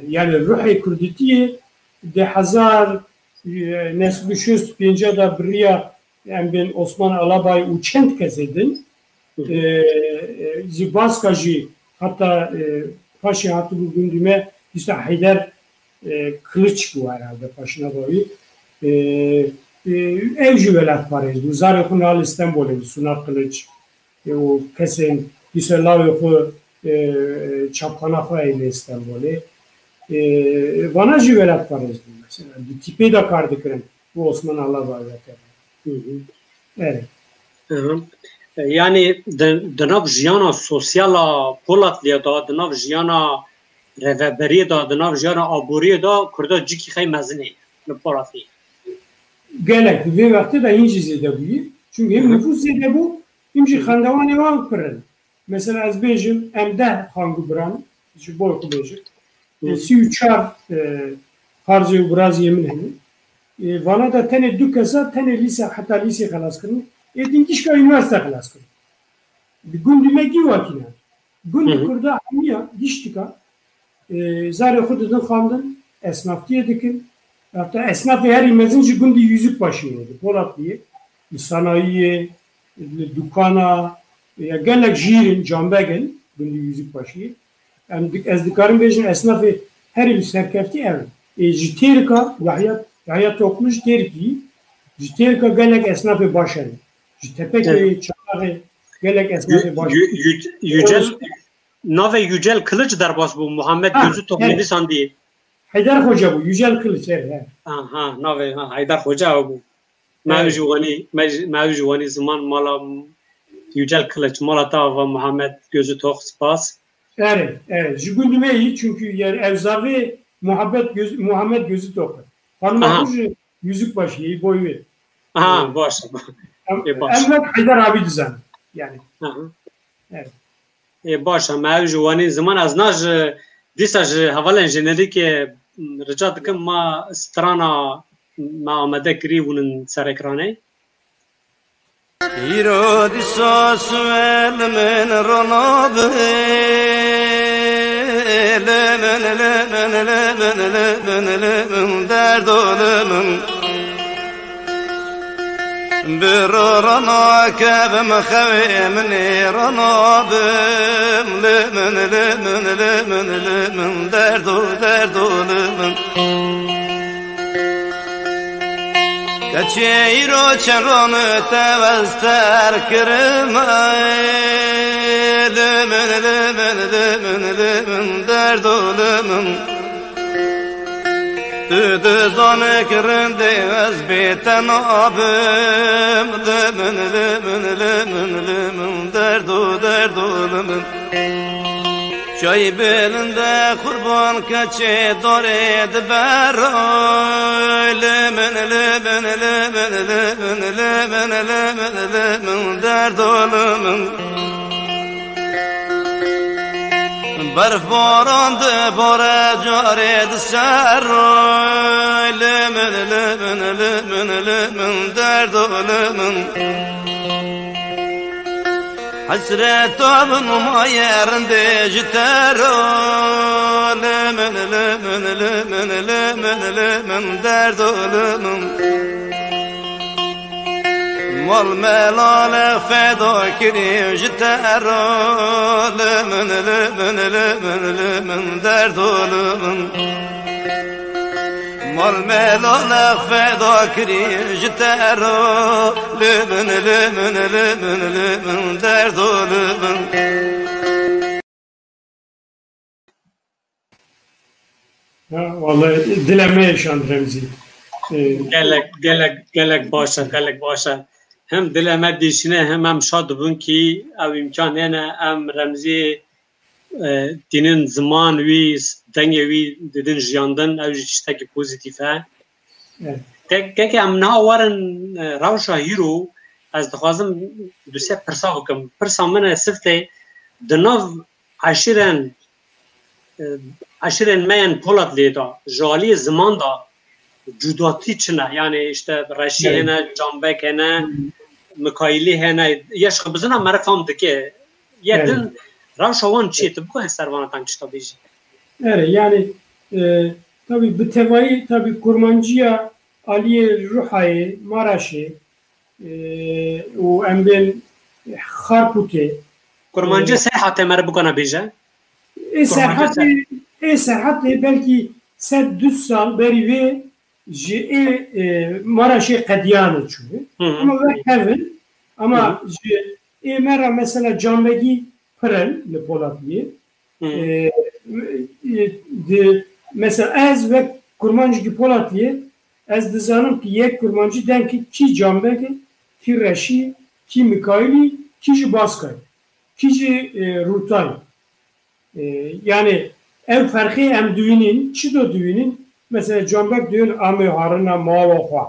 yani ruhê Kurdîtiyê di hezar, e, neh sed û şêst û pênc de bi riya em bên Osman Alabay û çend kesê din, Hı hı. e, e, ji Baska jî heta, e, paşê hatibû gundî me, dîsa Heyder, e, Kılıç bû herhalde paşnava wî. E, e, ew jî welatparêz bû. Zarê xwe nal Stenbolê bû, Suna Kılıç. E, û kesên dîsa lawê xwe, e, çapxana xwe heye li Stenbolê. E, vana jî welatparêz bûn mesela. Di tîpê de kar dikirin. Û Osman Alabay weke. Hı hı. Erê. Hı hı. E, yani di, di nav jiyana sosyal a Polatliya de, di nav jiyana rêveberiyê de, di nav jiyana aboriyê de Kurda cîkî xey mezin e li Polatliya. Gelek, di vê wextê de hîn jî zêde bûyî. Çünkü hem Hı hı. nüfus zêde bû, hem jî Hı hı. xendewanê wan pir in. Mesela ez bêjim, em deh xangu biran, ji bo xwe bêjim. Hı. E, sî û çar, e, parzê û biraziyê min hene. E, vana de tenê du kesa, tenê lîse, heta lîsê xelas kirin. Ê din gişka unîversîte xelas kirin. Di gundî me gî wakî ne. Gundî Hı hı. Kurda hemiya giştika, e, zarê xwe didin xwendin, esnaftiyê dikin. Hatta esnafê herî mezin ji gundî Yüzükbaşiyê ne, di Polatiyê, li sanayiyê, li dukana, ya gelek jîr in, cambeg in, gundî Yüzükbaşiyê. Em dik-, ez dikarim bêjim esnafê herî bi serkeftî ev in. Ê ji Têrika, Yahya, Yahya Toklu ji Têrikî, ji Têrika gelek esnafê baş hene. Ji Tepekê, Evet. Çanaxê gelek esnafê Yü-, baş. Yü-, Yü-, Yücel, navê Yücel Kılıç derbas bû, Muhammed Ha, Gözü Tok evet. nivîsandiye. Heyder Xoca bû, Yücel Kılıç, evet, evet. Aha, navê, ha, Heyder Xoca ew bû. Me ew Evet. jî wanî, me jî, me ew jî wanî ziman mala Yücel Kılıç, mala te ava Muhammed Gözü Tok, spas. Evet, evet. Ji gundî me yî, çünkü yani ev zavê Muhabbet Göz-, Muhammed Gözü Tok. Xanima Aha. xwe ji Yüzükbaşiyê, boy wê. Aha, Evet. baş. Em, Ê, baş. em wek Heyder abi dizan. Yani. Aha. Evet. Ê, baş e, me ew ji wanî ziman ez na ji dîsa ji hevalên jenerîkê, m, rica dikim ma strana me amade kirî hûn in ser ekranê. Îro dîsa siwel min rana bi. Li min, li min, li min, li min, li min, derdo li min. Bi ro rana kevim xewê min ê rana bim. Li min, li min, li min, li min, derdo, derdo li min. Keçê îro çend ro min tevez ter kirim. Li min, li min, li min, li min, derdo li min. Tu dizane ki rindê ez bê te nabim. Li min, li min, li min, li min, derdo, derdo li min. Çay belinde qurban keçê dorê diber. Li min, li min, li min, li min, li min, li min, li min, li min, derdo li min. Berf baran dibare carê di ser. Li min, li min, li min, li min, derdo li min. Hesreta min maye rindê ji te re. Li min, li min, li min, li min, li min, derdo li min. Mal melale feda kirî ji te re. Li min, li min, li min, li min, derdo li min. Mal melale feda kirî ji te re. Li min, li min, li min, li min, derdo li min. Ha, vallahi dile me şand Remzî. Ee, Gelek, gelek, gelek baş e, gelek baş e. Hem dile me dîşine, hem em şad dibûn ki ew îmkan hene, em Remzî, e, tînin ziman wî, dengê wî didin jiyandin, ew jî tiştekî pozîtîf e. Evet. Ke-, keke em niha werin, e, rewşa hîro, ez dixwazim du sê pirsa bikim. Pirsa min e siftê, di nav eşîrên, e, eşîrên me yên Polat lê de, ji aliyê ziman de cudatî çi ne? Yani işte Reşî Evet. hene, Canbek hene, Hmm. Mikaîlî hene. Ya ji xwe bizina mere fam dike. Ya Evet. din rewşa wan çi ye? Tu bixwe ser vana tan çi ta bêjî? Ere, yani, e, tabii bi tevayî, tabii kurmanciya aliyê Ruhayê, Maraşê, e, û em bên Xarpûtê. Kurmancê E, Serhatê me re bikana bêje. Ê Kurmancê Serhatê, ê Serhatê belkî sed du sal berî vê ji ê, e, Maraşê qediyanê çûye. Hı hı. Ama wek hevin, ama Hı hı. ji ê me re mesela Canbegî pir in li Polatiyê. Hı. E, e, di, mesela ez wek kurmancîkî Polatiyê, ez dizanim ki yek kurmancî deng ki kî Canbeg e, kî Reşî, kî Mikaîlî, kî jî Baska ye, kî jî, e, Rûta ye. E, yani ev ferqê em dibînin, çi do dibînin? Mesela Canbek dibên amê harina mawa xwe.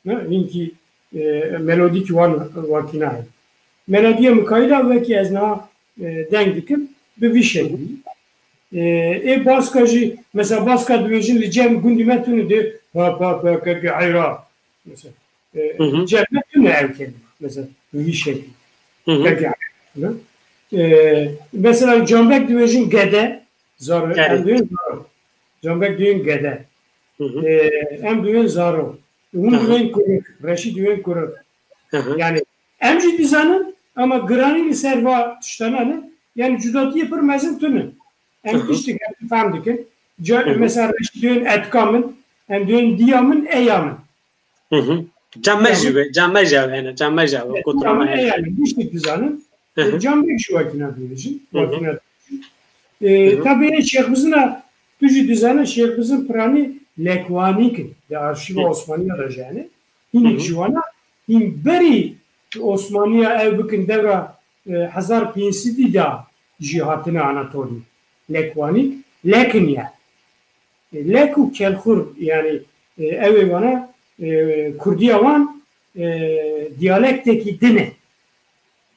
Ne? Hinkî, e, melodîkî wan wakîna heye. Melodiya Mikaîla wekî ez niha, e, deng dikim, bi vî şeklî. E, ê Baska jî, mesela Baska dibêjin li cem gundî me tune de, pa, pa, pa, ke, ke, eyra. Mesela, e, Hı hı. cem me tune ev kelîme. Mesela, bi vî şeklî. Hı hı. Ke, ke, ne? E, mesela Canbek dibêjin gede, zaro, Evet. em dibên zaro. Canbek dibên gede. Hı hı. E, em dibên zaro. Hûn Aha. dibên kurik, Reşî dibên kurik. Hı hı. Yani em jî dizanin, ama giranî li ser va tiştana ne? Yani cudatiyê pir mezin tune. Em Hı hı. tiştik em fam dikin. Ca-, Hı hı. mesela Reşî dibên etka min, em dibên diya min, eya min. Hı hı. Cem me Yani jî be, cem me jî hene, cem me jî Evet, gotra tamam, me hene. Yani tiştik dizanin. Hı hı. E, Canbek jî wakîna dibêjin, Hı hı. wakîna dibêjin. E, Hı hı. Tabii Şêx Bizina, tu jî dizane Şêx Bizin piranî Lekwanîk in. Di arşîva Hı. Osmaniya de jî hene. Hinek Hı hı. ji wana, hîn berî Osmaniya ev bikin dewra, e, hezar pênc sedî de jî hatine Anatolî. Lekwanîk, Lekin ye. E, Lek û Kelxur, yani, e, ew ê wana, e, Kurdiya wan, e, diyalektekî din e.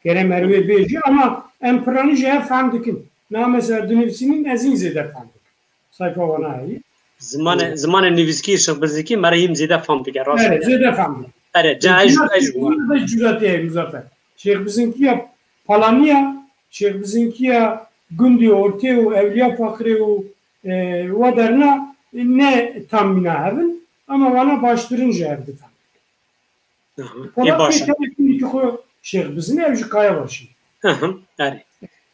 Gere merivê bêjî, ama em piranî ji hev fehm dikin. Na mesela dinivîsînin ez hîn zêde fehm dikim. Sayfa wana heyî. Zimanê, zimanê nivîskî, şixbizikî, me re hîn zêde fehm dike, rast Ere, e. zêde fehm dikim. Erê, ca ez, ez ji wan. Cûratê ye, Muzaffer. Şêx Bizinkiya Palaniya, Şêx Bizinkiya gundê ortê û Ewliya Fakirê û, e, wa derna ne tam mîna hev in, ama wana baştirin ji hev difem. Aha, ê Polat baş Bey e. Tenê gundekî xwe Şêx Bizin e, ew ji Kayabaşê. Aha, erê.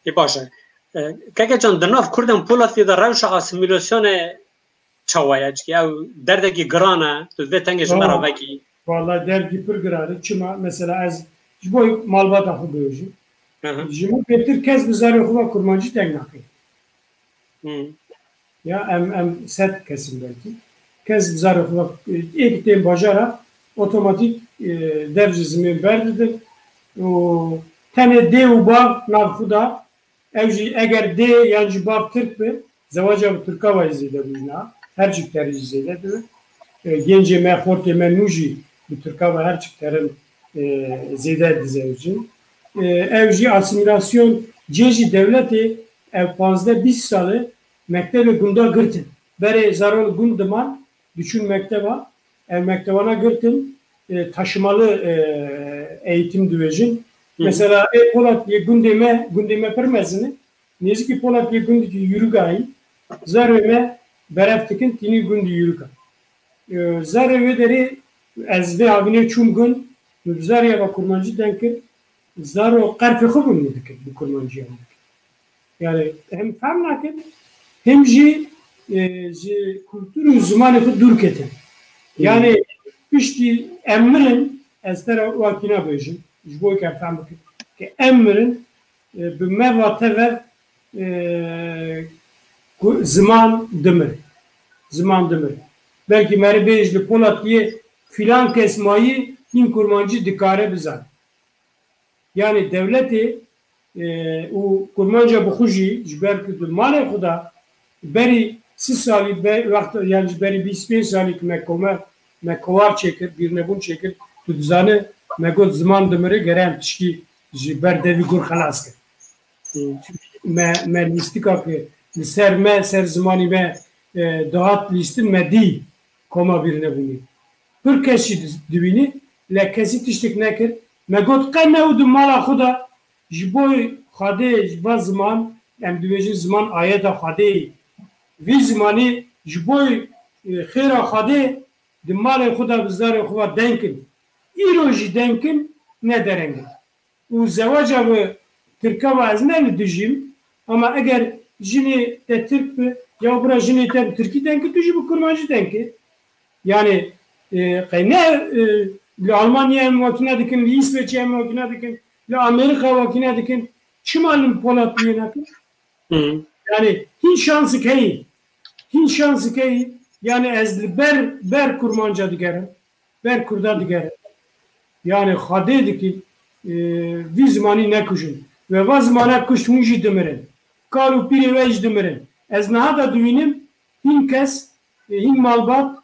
Ê baş e. E, Keke can, di nav Kurdan Polatiyê de rewşa asîmîlasyonê çawa ye? Çikî ew derdekî giran e, tu vê tengê ji me re vekî. Wala derdî pir giran e. Çima? Mesela ez ji bo malbata xwe bêjim. Aha. Ji min bêtir kes bi zarê xwe ve kurmancî deng nake. Hmm. Ya em, em sed kesin belkî. Kes bi zarê xwe, e, êk tên bajara, otomatîk, e, dev ji zimên berdidin û tenê dê û bav nav xwe da, ew jî eger dê yan jî bav Tirk bi, zewaca bi Tirka ve zêde bûyî na, her çik terî jî zêde dibe. E, gencê me, xortê me nû jî bi Tirka ve her çik terin, e, zêde dizewicin. E, ew jî asîmîlasyon cê jî dewletê ev panzdeh bîst sal e mektebê gunda girtin. Berê zarok gund diman, diçûn mekteba, ev mektebana girtin, e, taşımalı, e, eğitim dibêjin. Hı. Mesela, ê Polat yê gundê me, gundê me pir mezin e. Nêzîkî Polat yê gundekî Yurugayî, zarê me berev dikin, tînî gundî Yuruga. E, zarê wê derê ez vê havînê çûm gund, min bi zarê ya kurmancî deng kir, zaro qerfê xwe bi min dikin, bi kurmancî ya min dikin. Yani hem fehm nakin, hem jî, e, ji kultur û zimanê xwe dûr ketin. Hmm. Yani piştî em mirin, ez te re wakîna bêjim, ji bo ke em fehm bikin, ke em mirin, e, bi me va tev, e, ku-, ziman dimir. Ziman dimir. Belkî meri bêj li Polatiyê filan kes mayî, hîn kurmancî dikare bizane. Yani dewletê, e, û kurmanca bi xwe jî, ji ber ku di malê xwe de berî sî salî, be-, wext, yani ji berî bîst pênc salî ku me kome, me kowar çêkir, bîrnebûn çêkir, tu dizane, me got ziman dimire, gere em tişkî ji ber devî gur xelas kir. Hmm. Me, me lîstika ku li ser me, ser zimanî me, e, dihat lîstin, me dî koma bîrnebûnê. Pir kes jî di-, dibînî, lê kesî tiştek nekir. Me got, qe ne û di mala xwe de ji bo Xwedê, ji va ziman, em dibêjin ziman ayeta Xwedê. Vî zimanî ji bo, e, xêra Xwedê di malê xwe de bi zarê xwe ve deng kin. Îro jî deng kin, ne dereng in. Û zewaca bi Tirka ve ez ne li dijîm, ama eger jinê te Tirk bi, ya bira jinê te bi Tirkî deng ki, tu jî bi Kurmancî deng ki. Yani, e, qey ne, e, li Almanya em wakîne dikin, li Îsveçê em wakîne dikin, li Amerîka wakîne dikin, çima li Polatiyê nekin? Hı. Yani, hîn şansik heyî. Hîn şansik heyî. Yani, ez li ber, ber Kurmanca digerim. Ber Kurda digerim. Yani, Xwedê dikî, e, vî zimanî nekujin. Ve va zimana kuşt hûn jî dimirin. Kal û pîrê we jî dimirin. Ez niha da dibînim, hîn kes, e, hîn malbat,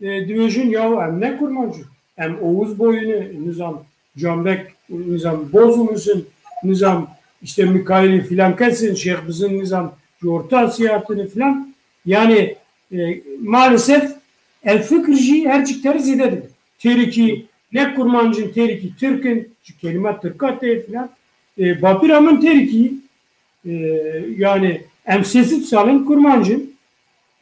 e, dibêjin, yaw em ne kurmanc in. Em Oğuz boyunu, nizam Canbek, nizam Bozumuz in, nizam işte Mikailî filan kes in, Şêx Bizin nizam ji Orta Asya hatine filan. Yani, e, maalesef ev fikir jî her çik ter zêde dibe. Têrikî ne kurmanc in, têrikî Tirk in, ji kelîma Tirka tê filan. E, bapîra min Têrikî, e, yani em sê sed sal in kurmanc in.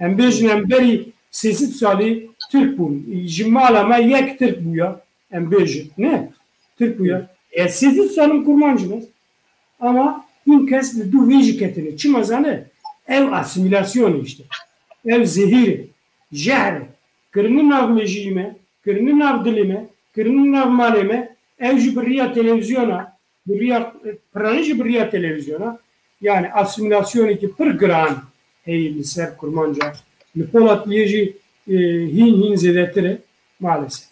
Em bêjin em berî sê sed salî Tirk bûn. Ji mala me yek Tirk bûya. Em bêjin. Ne? Tirk bûya. E, sê sed sal in kurmanc in. Ama hîn kes li dû vê jî ketine. Çima zane? Ev asîmîlasyon e işte. Ev zehîr e. Jehr e. Kirine nav mejiyê me, kirine nav dilê me, kirine nav malê me. Ev jî bi riya televîzyona, bi riya, e, piranî jî bi riya televîzyona. Yani asîmîlasyonekî pir giran heye li ser kurmanca. Li Polatiyê jî, e, hîn hîn zêdetir e maalesef.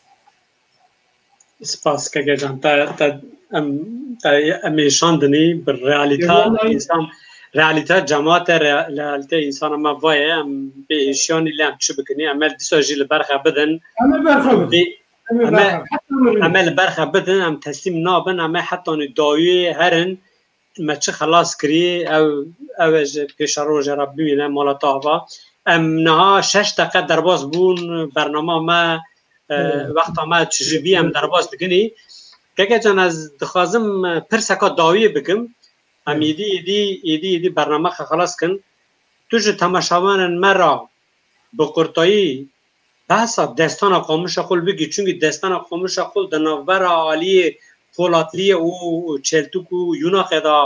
Spas keke can. Te, te, em, te, em ê şandinî bi realîta. Ê, wallahî. Însan, realîta cemaate, re-, realîte însana me vaye, em bê êşiyanî lê em çi bikinî? Em ê dîsa jî li berxe bidin. Em ê berxe bidin. Bê-, Em ê em ê, berxe bidin. Heta mirinê. Em ê li berxe bidin, em teslîm nabin, em ê hetanî dawiyê herin, me çi xelas kirî, ew, ew ê ji pêşerojê re bimîne, mala te ava. Em niha şeş deqe derbas bûn, bernama me, E, Evet. Wexta me çi ji vî em derbas dikinî. Kekecan, ez dixwazim, e, pirseka dawiyê bikim. Em Evet. êdî, êdî, êdî, êdî bername xwe xelas kin. Tu ji temaşevanên me re bi qurtayî behsa destana Qamişa Xul bikî, çunkî destana Qamişa Xul di navbera aliyê Polatliye û Çeltuk û Yunaxê de,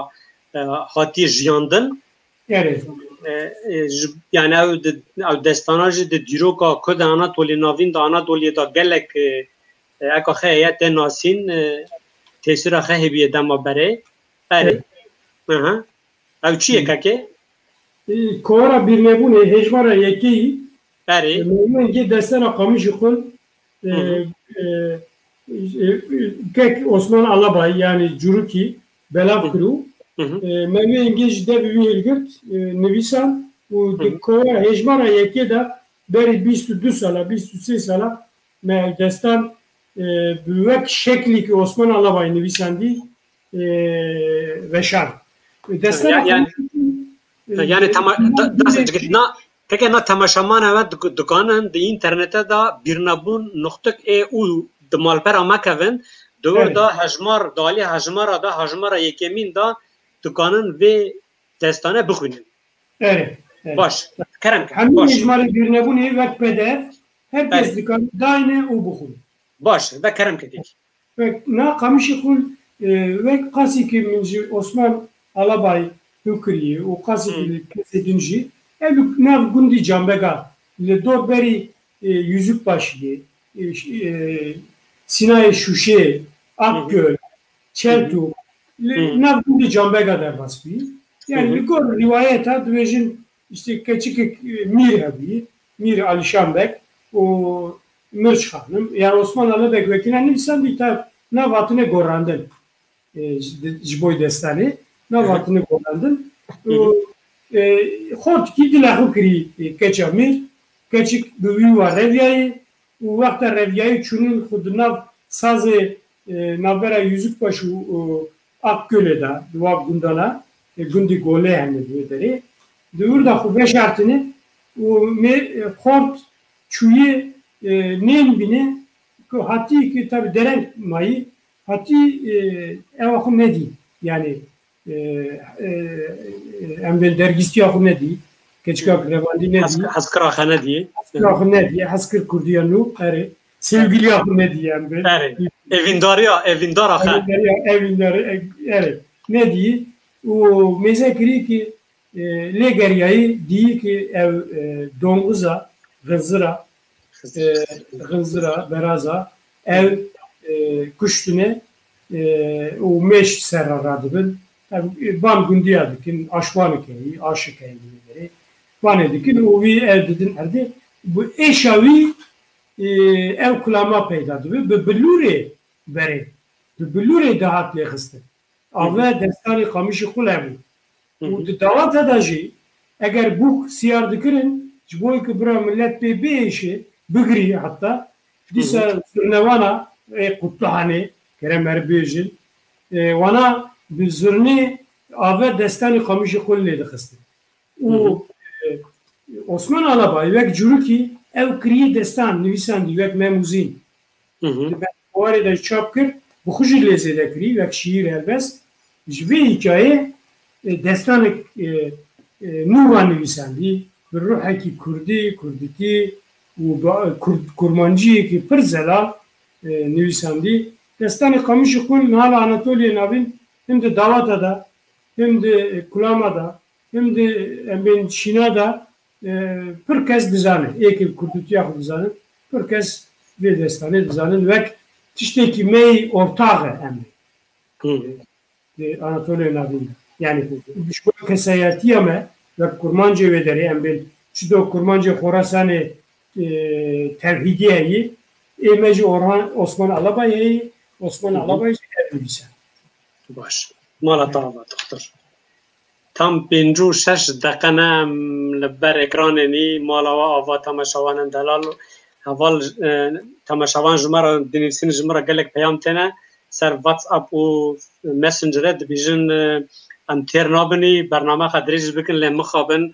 e, hatiye jiyandin. Evet. E, e, ji, yani ew di, ew destana jî di dîroka ku di Anatoliyê Navîn de, Anatoliyê de gelek, e, e, eka xe heye tê nasîn, e, tesîra xe hêbiye dema berê. Erê. Evet. Hı hı. Ew çi ye Hı. kekê? E, Kovara Birnebûnê hejmara yekeyî, Erê. e, mewlûyên gê destana Qamişî Xul, e, Hı hı. e, e, kek Osman Alabay, yani Curukî, belav Hı. kir û, Hı hı. e, mewlûyên gê ji devê wî hilgirt, e, nivîsan û Hı di hı. Kovara hejmara yekê de berî bîst û du sala, bîst û sê sala me ew destan, e, bi wek şeklî ki Osman Alabay nivîsandî, e, veşan. Destan Ya-, yani, Xamîşî, e, yani, tema-, da-, da-, na, keke na temaşeman eve dik-, dikanin di internete da birnebûn nuqtik ê û di malpera me kevin, di wir Evet. da hejmar, di alî hejmara da, hejmara yekemîn da dikanin vê destane bixwînin. Erê, erê. Baş, kerem ke, Hemî baş. Hejmarê birnebûnê wek P D F her kes Erê. dikan dayne û bixwînin. Baş, ve kerem ke dîk. Wek na Qamişî Xul, e, wek qasî ki min ji Osman Alabay hû kiriye û qasî ki Hı. li kesê din jî, ev li nav gundî Canbega, li dor berî, e, Yüzükbaşiyê, e, ş-, e, Sînayê Şuşê, Hı hı. Akgöl, Hı hı. Çeltuk, li Hı. nav gundî Canbega derbas bûyî. Yani Hı hı. li gor rîwayeta dibêjin, işte, keçikek, e, mîr hebûyî, Mîr Alîşan Beg û Mirç Xanim, yani Osman Alabeg wekî ne nivîsandî ta nav hatine gorandin, e, ji, ji boy destanê, nav Hı hı. hatine gorandin. Hı hı. Û, e, xortikî dila xwe kirî, e, keça mîr, keçik bi wî wa reviyayê û wexta reviyayê çûnin xwe di nav sazê, e, navbera Yüzükbaş û, û Akgölê de, di wa gundana, e, gundî Golê hene di wê derê. Di wir de xwe veşartine û mê, e, xort çûyê, e, nên bîne ku hatî ki tabi dereng mayî, hatî, e, ewa xwe nedî. Yani, e, e, e, em bên dergîstiya xwe nedî. Keçika Hı. revandî nedî. Hez-, hezkira xwe nedî. Hezkira xwe nedî. Hezkir kurdiya nû, erê. Sevgiliya xwe nedî em bên. Erê. Evîndariya, evîndara xwe. Evîndariya, evîndari, e, erê. Nedî. Û mêze kirî ki, e, lê geriyayî dî ki ev, e, dongiza, xizira, e, xizira, beraza, ev, e, kuştine, e, û mêş serra radibin. Ev, e, ban gundiya dikin, aşwanik heyî, aşik heyî li wê derê. Banê dikin û wî ev didin erdê. Bi êşa wî, e, ev kulama peyda dibe. Bi bilûrê berê, bi bilûrê dihat lêxistin. Ave destanê Qamişî Xul hebû. Hı hı. Û di dawata de jî eger bûk siyar dikirin, ji bo ku bira millet pê biêşe, bigirî heta, Hı hı. dîsa zirnewana ê Qutluhanê, kerem her bêjin, e, wana bi zirnê ave destanê Qamişî Xul lê dixistin. Û, Hı hı. e, Osman Alabay wek Curukî ew kiriyê destan nivîsandî wek Mem Uzîn. Hı hı. Di me warê de çap kir, bi xwe jî lê zêde kirî, wek şiîr helbest. Ji vê hîkayê, e, destanek, e, e, nû va nivîsandî, bi ruhekî kurdî, kurdîtî û bi, e, kurd-, kurmanciyekî pir zelal, e, nivîsandî. Destanê Qamişî Xul niha li Anatoliyê Navîn him di dawata de, him di, e, kulama de, him di, em bên şîna de, e, pir kes dizane. Ê ke kurdîtiya xwe dizane, pir kes vê destanê dizanin. Wek tiştekî me yî ortax e em ê. Hı. Di Anatoliya Navîn de. Yani, ji bo kesayetiya me, wek kurmancê wê derê em bên, çi do kurmancê Xorasanê, e, tevhîdî heyî, ê me jî Orhan, Osman Alabay heyî, Osman Hı hı. Alabay jî ev nivîse. Baş. Mala te ava, doktor. Tam pêncî û şeş deqe ne em li ber ekranê nî, mala we ava, temaşevanên delal. Heval, e, temaşevan ji me re dinivîsin, ji me re gelek peyam têne. Ser WhatsApp û Messengerê dibêjin, e, em têr nabinî, bername xwe dirêj bikin, lê mixabin.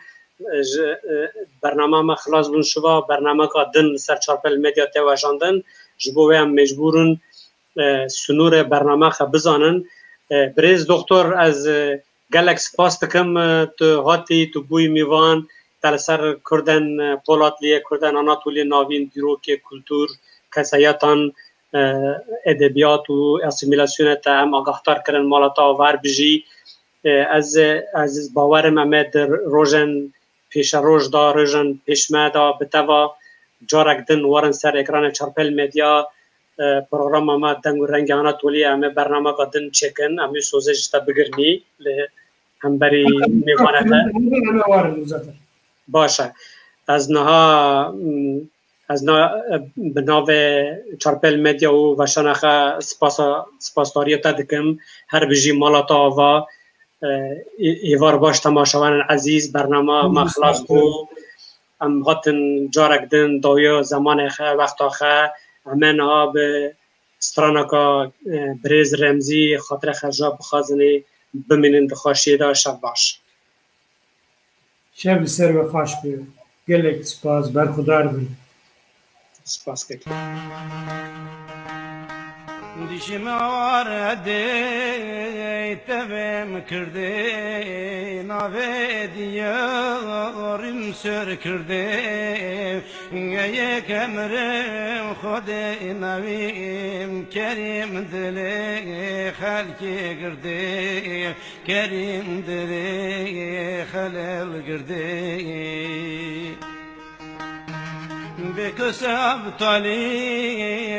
ji, e, bernama me xilas bûn şiva, bernameka din li ser Çarpel Medya tê weşandin. Ji bo wê em mecbûr in, e, sînorê bernama xwe bizanin. E, birêz doktor, ez, e, gelek spas dikim, e, tu hatî, tu bûyî mîvan, te li ser Kurden, e, Polatliye, Kurden Anatoliyê Navîn, dîrokê kultur, keseyetan, e, edebiyat û asîmîlasyonê te em agahdar kirin, mala te ava her bijî. E, ez, ez bawerim em ê di rojên pêşeroj de, rojên pêşme de bi te ve carek din werin ser ekranê Çarpel Medya, e, programa me Deng û Rengê Anatoliyê, em ê bernameka din çêkin, em ê sozê ji te bigirnî li hemberî mêvanê te. Em ê warin zaten. Baş e. Ez niha, mm, Ez na, bi navê Çarpel Medya û weşana xwe spasa, spasdariya te dikim. Her bijî, mala te ava. E, ê-, êvar baş temaşevanên ezîz, bernama me xilas bû. Em hatin carek din dawiya zemanê xwe, wexta xwe. Em ê niha bi straneka, e, birêz Remzî xatirê xwe ji we bixwazinê, bimînin di xweşiyê de, şev baş. Şev li ser we xweş be. Gelek spas, berxudar bin. Spas kek. Dişim ar edê tevim kirdê, navê diyarim ser kirdê. Yek emrim Xwedê navîm Kerîm dilê xelkê girdê. Kerîm dilê xelel girdê. Bê kesa bi talî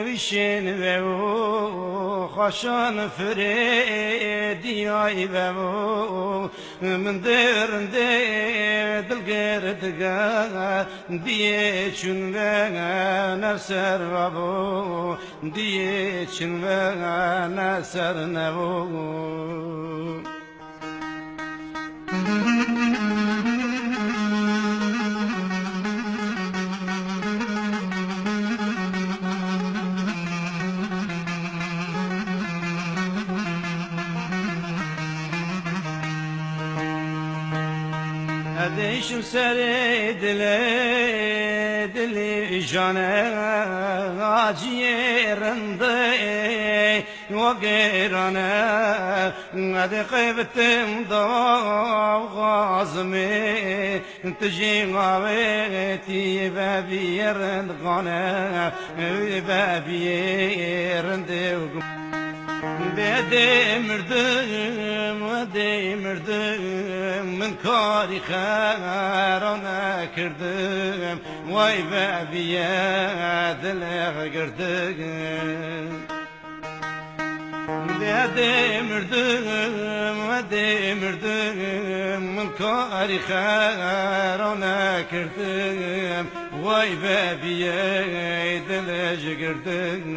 wîşên ve û xweşan firê diyay ve û min dê rindê dilgir dige diyê çûn ve ne ser ve bû. Diyê çin ve ne ser nevo. Edêşim serê dilê, dilê jane, aciyê rindê. Wagêrane edê qeybitim daxwazimê, tu jî ngavêtî ve biyê rindxane, ve biyê rindê û gum. Bedê mirdim, wedê mirdim, min karî xera nekirdim, way ve biyê dilê girdim. Dê mirdim, dê mirdim, min karî xera nekirdim. Way be biyê dilê ji girdim.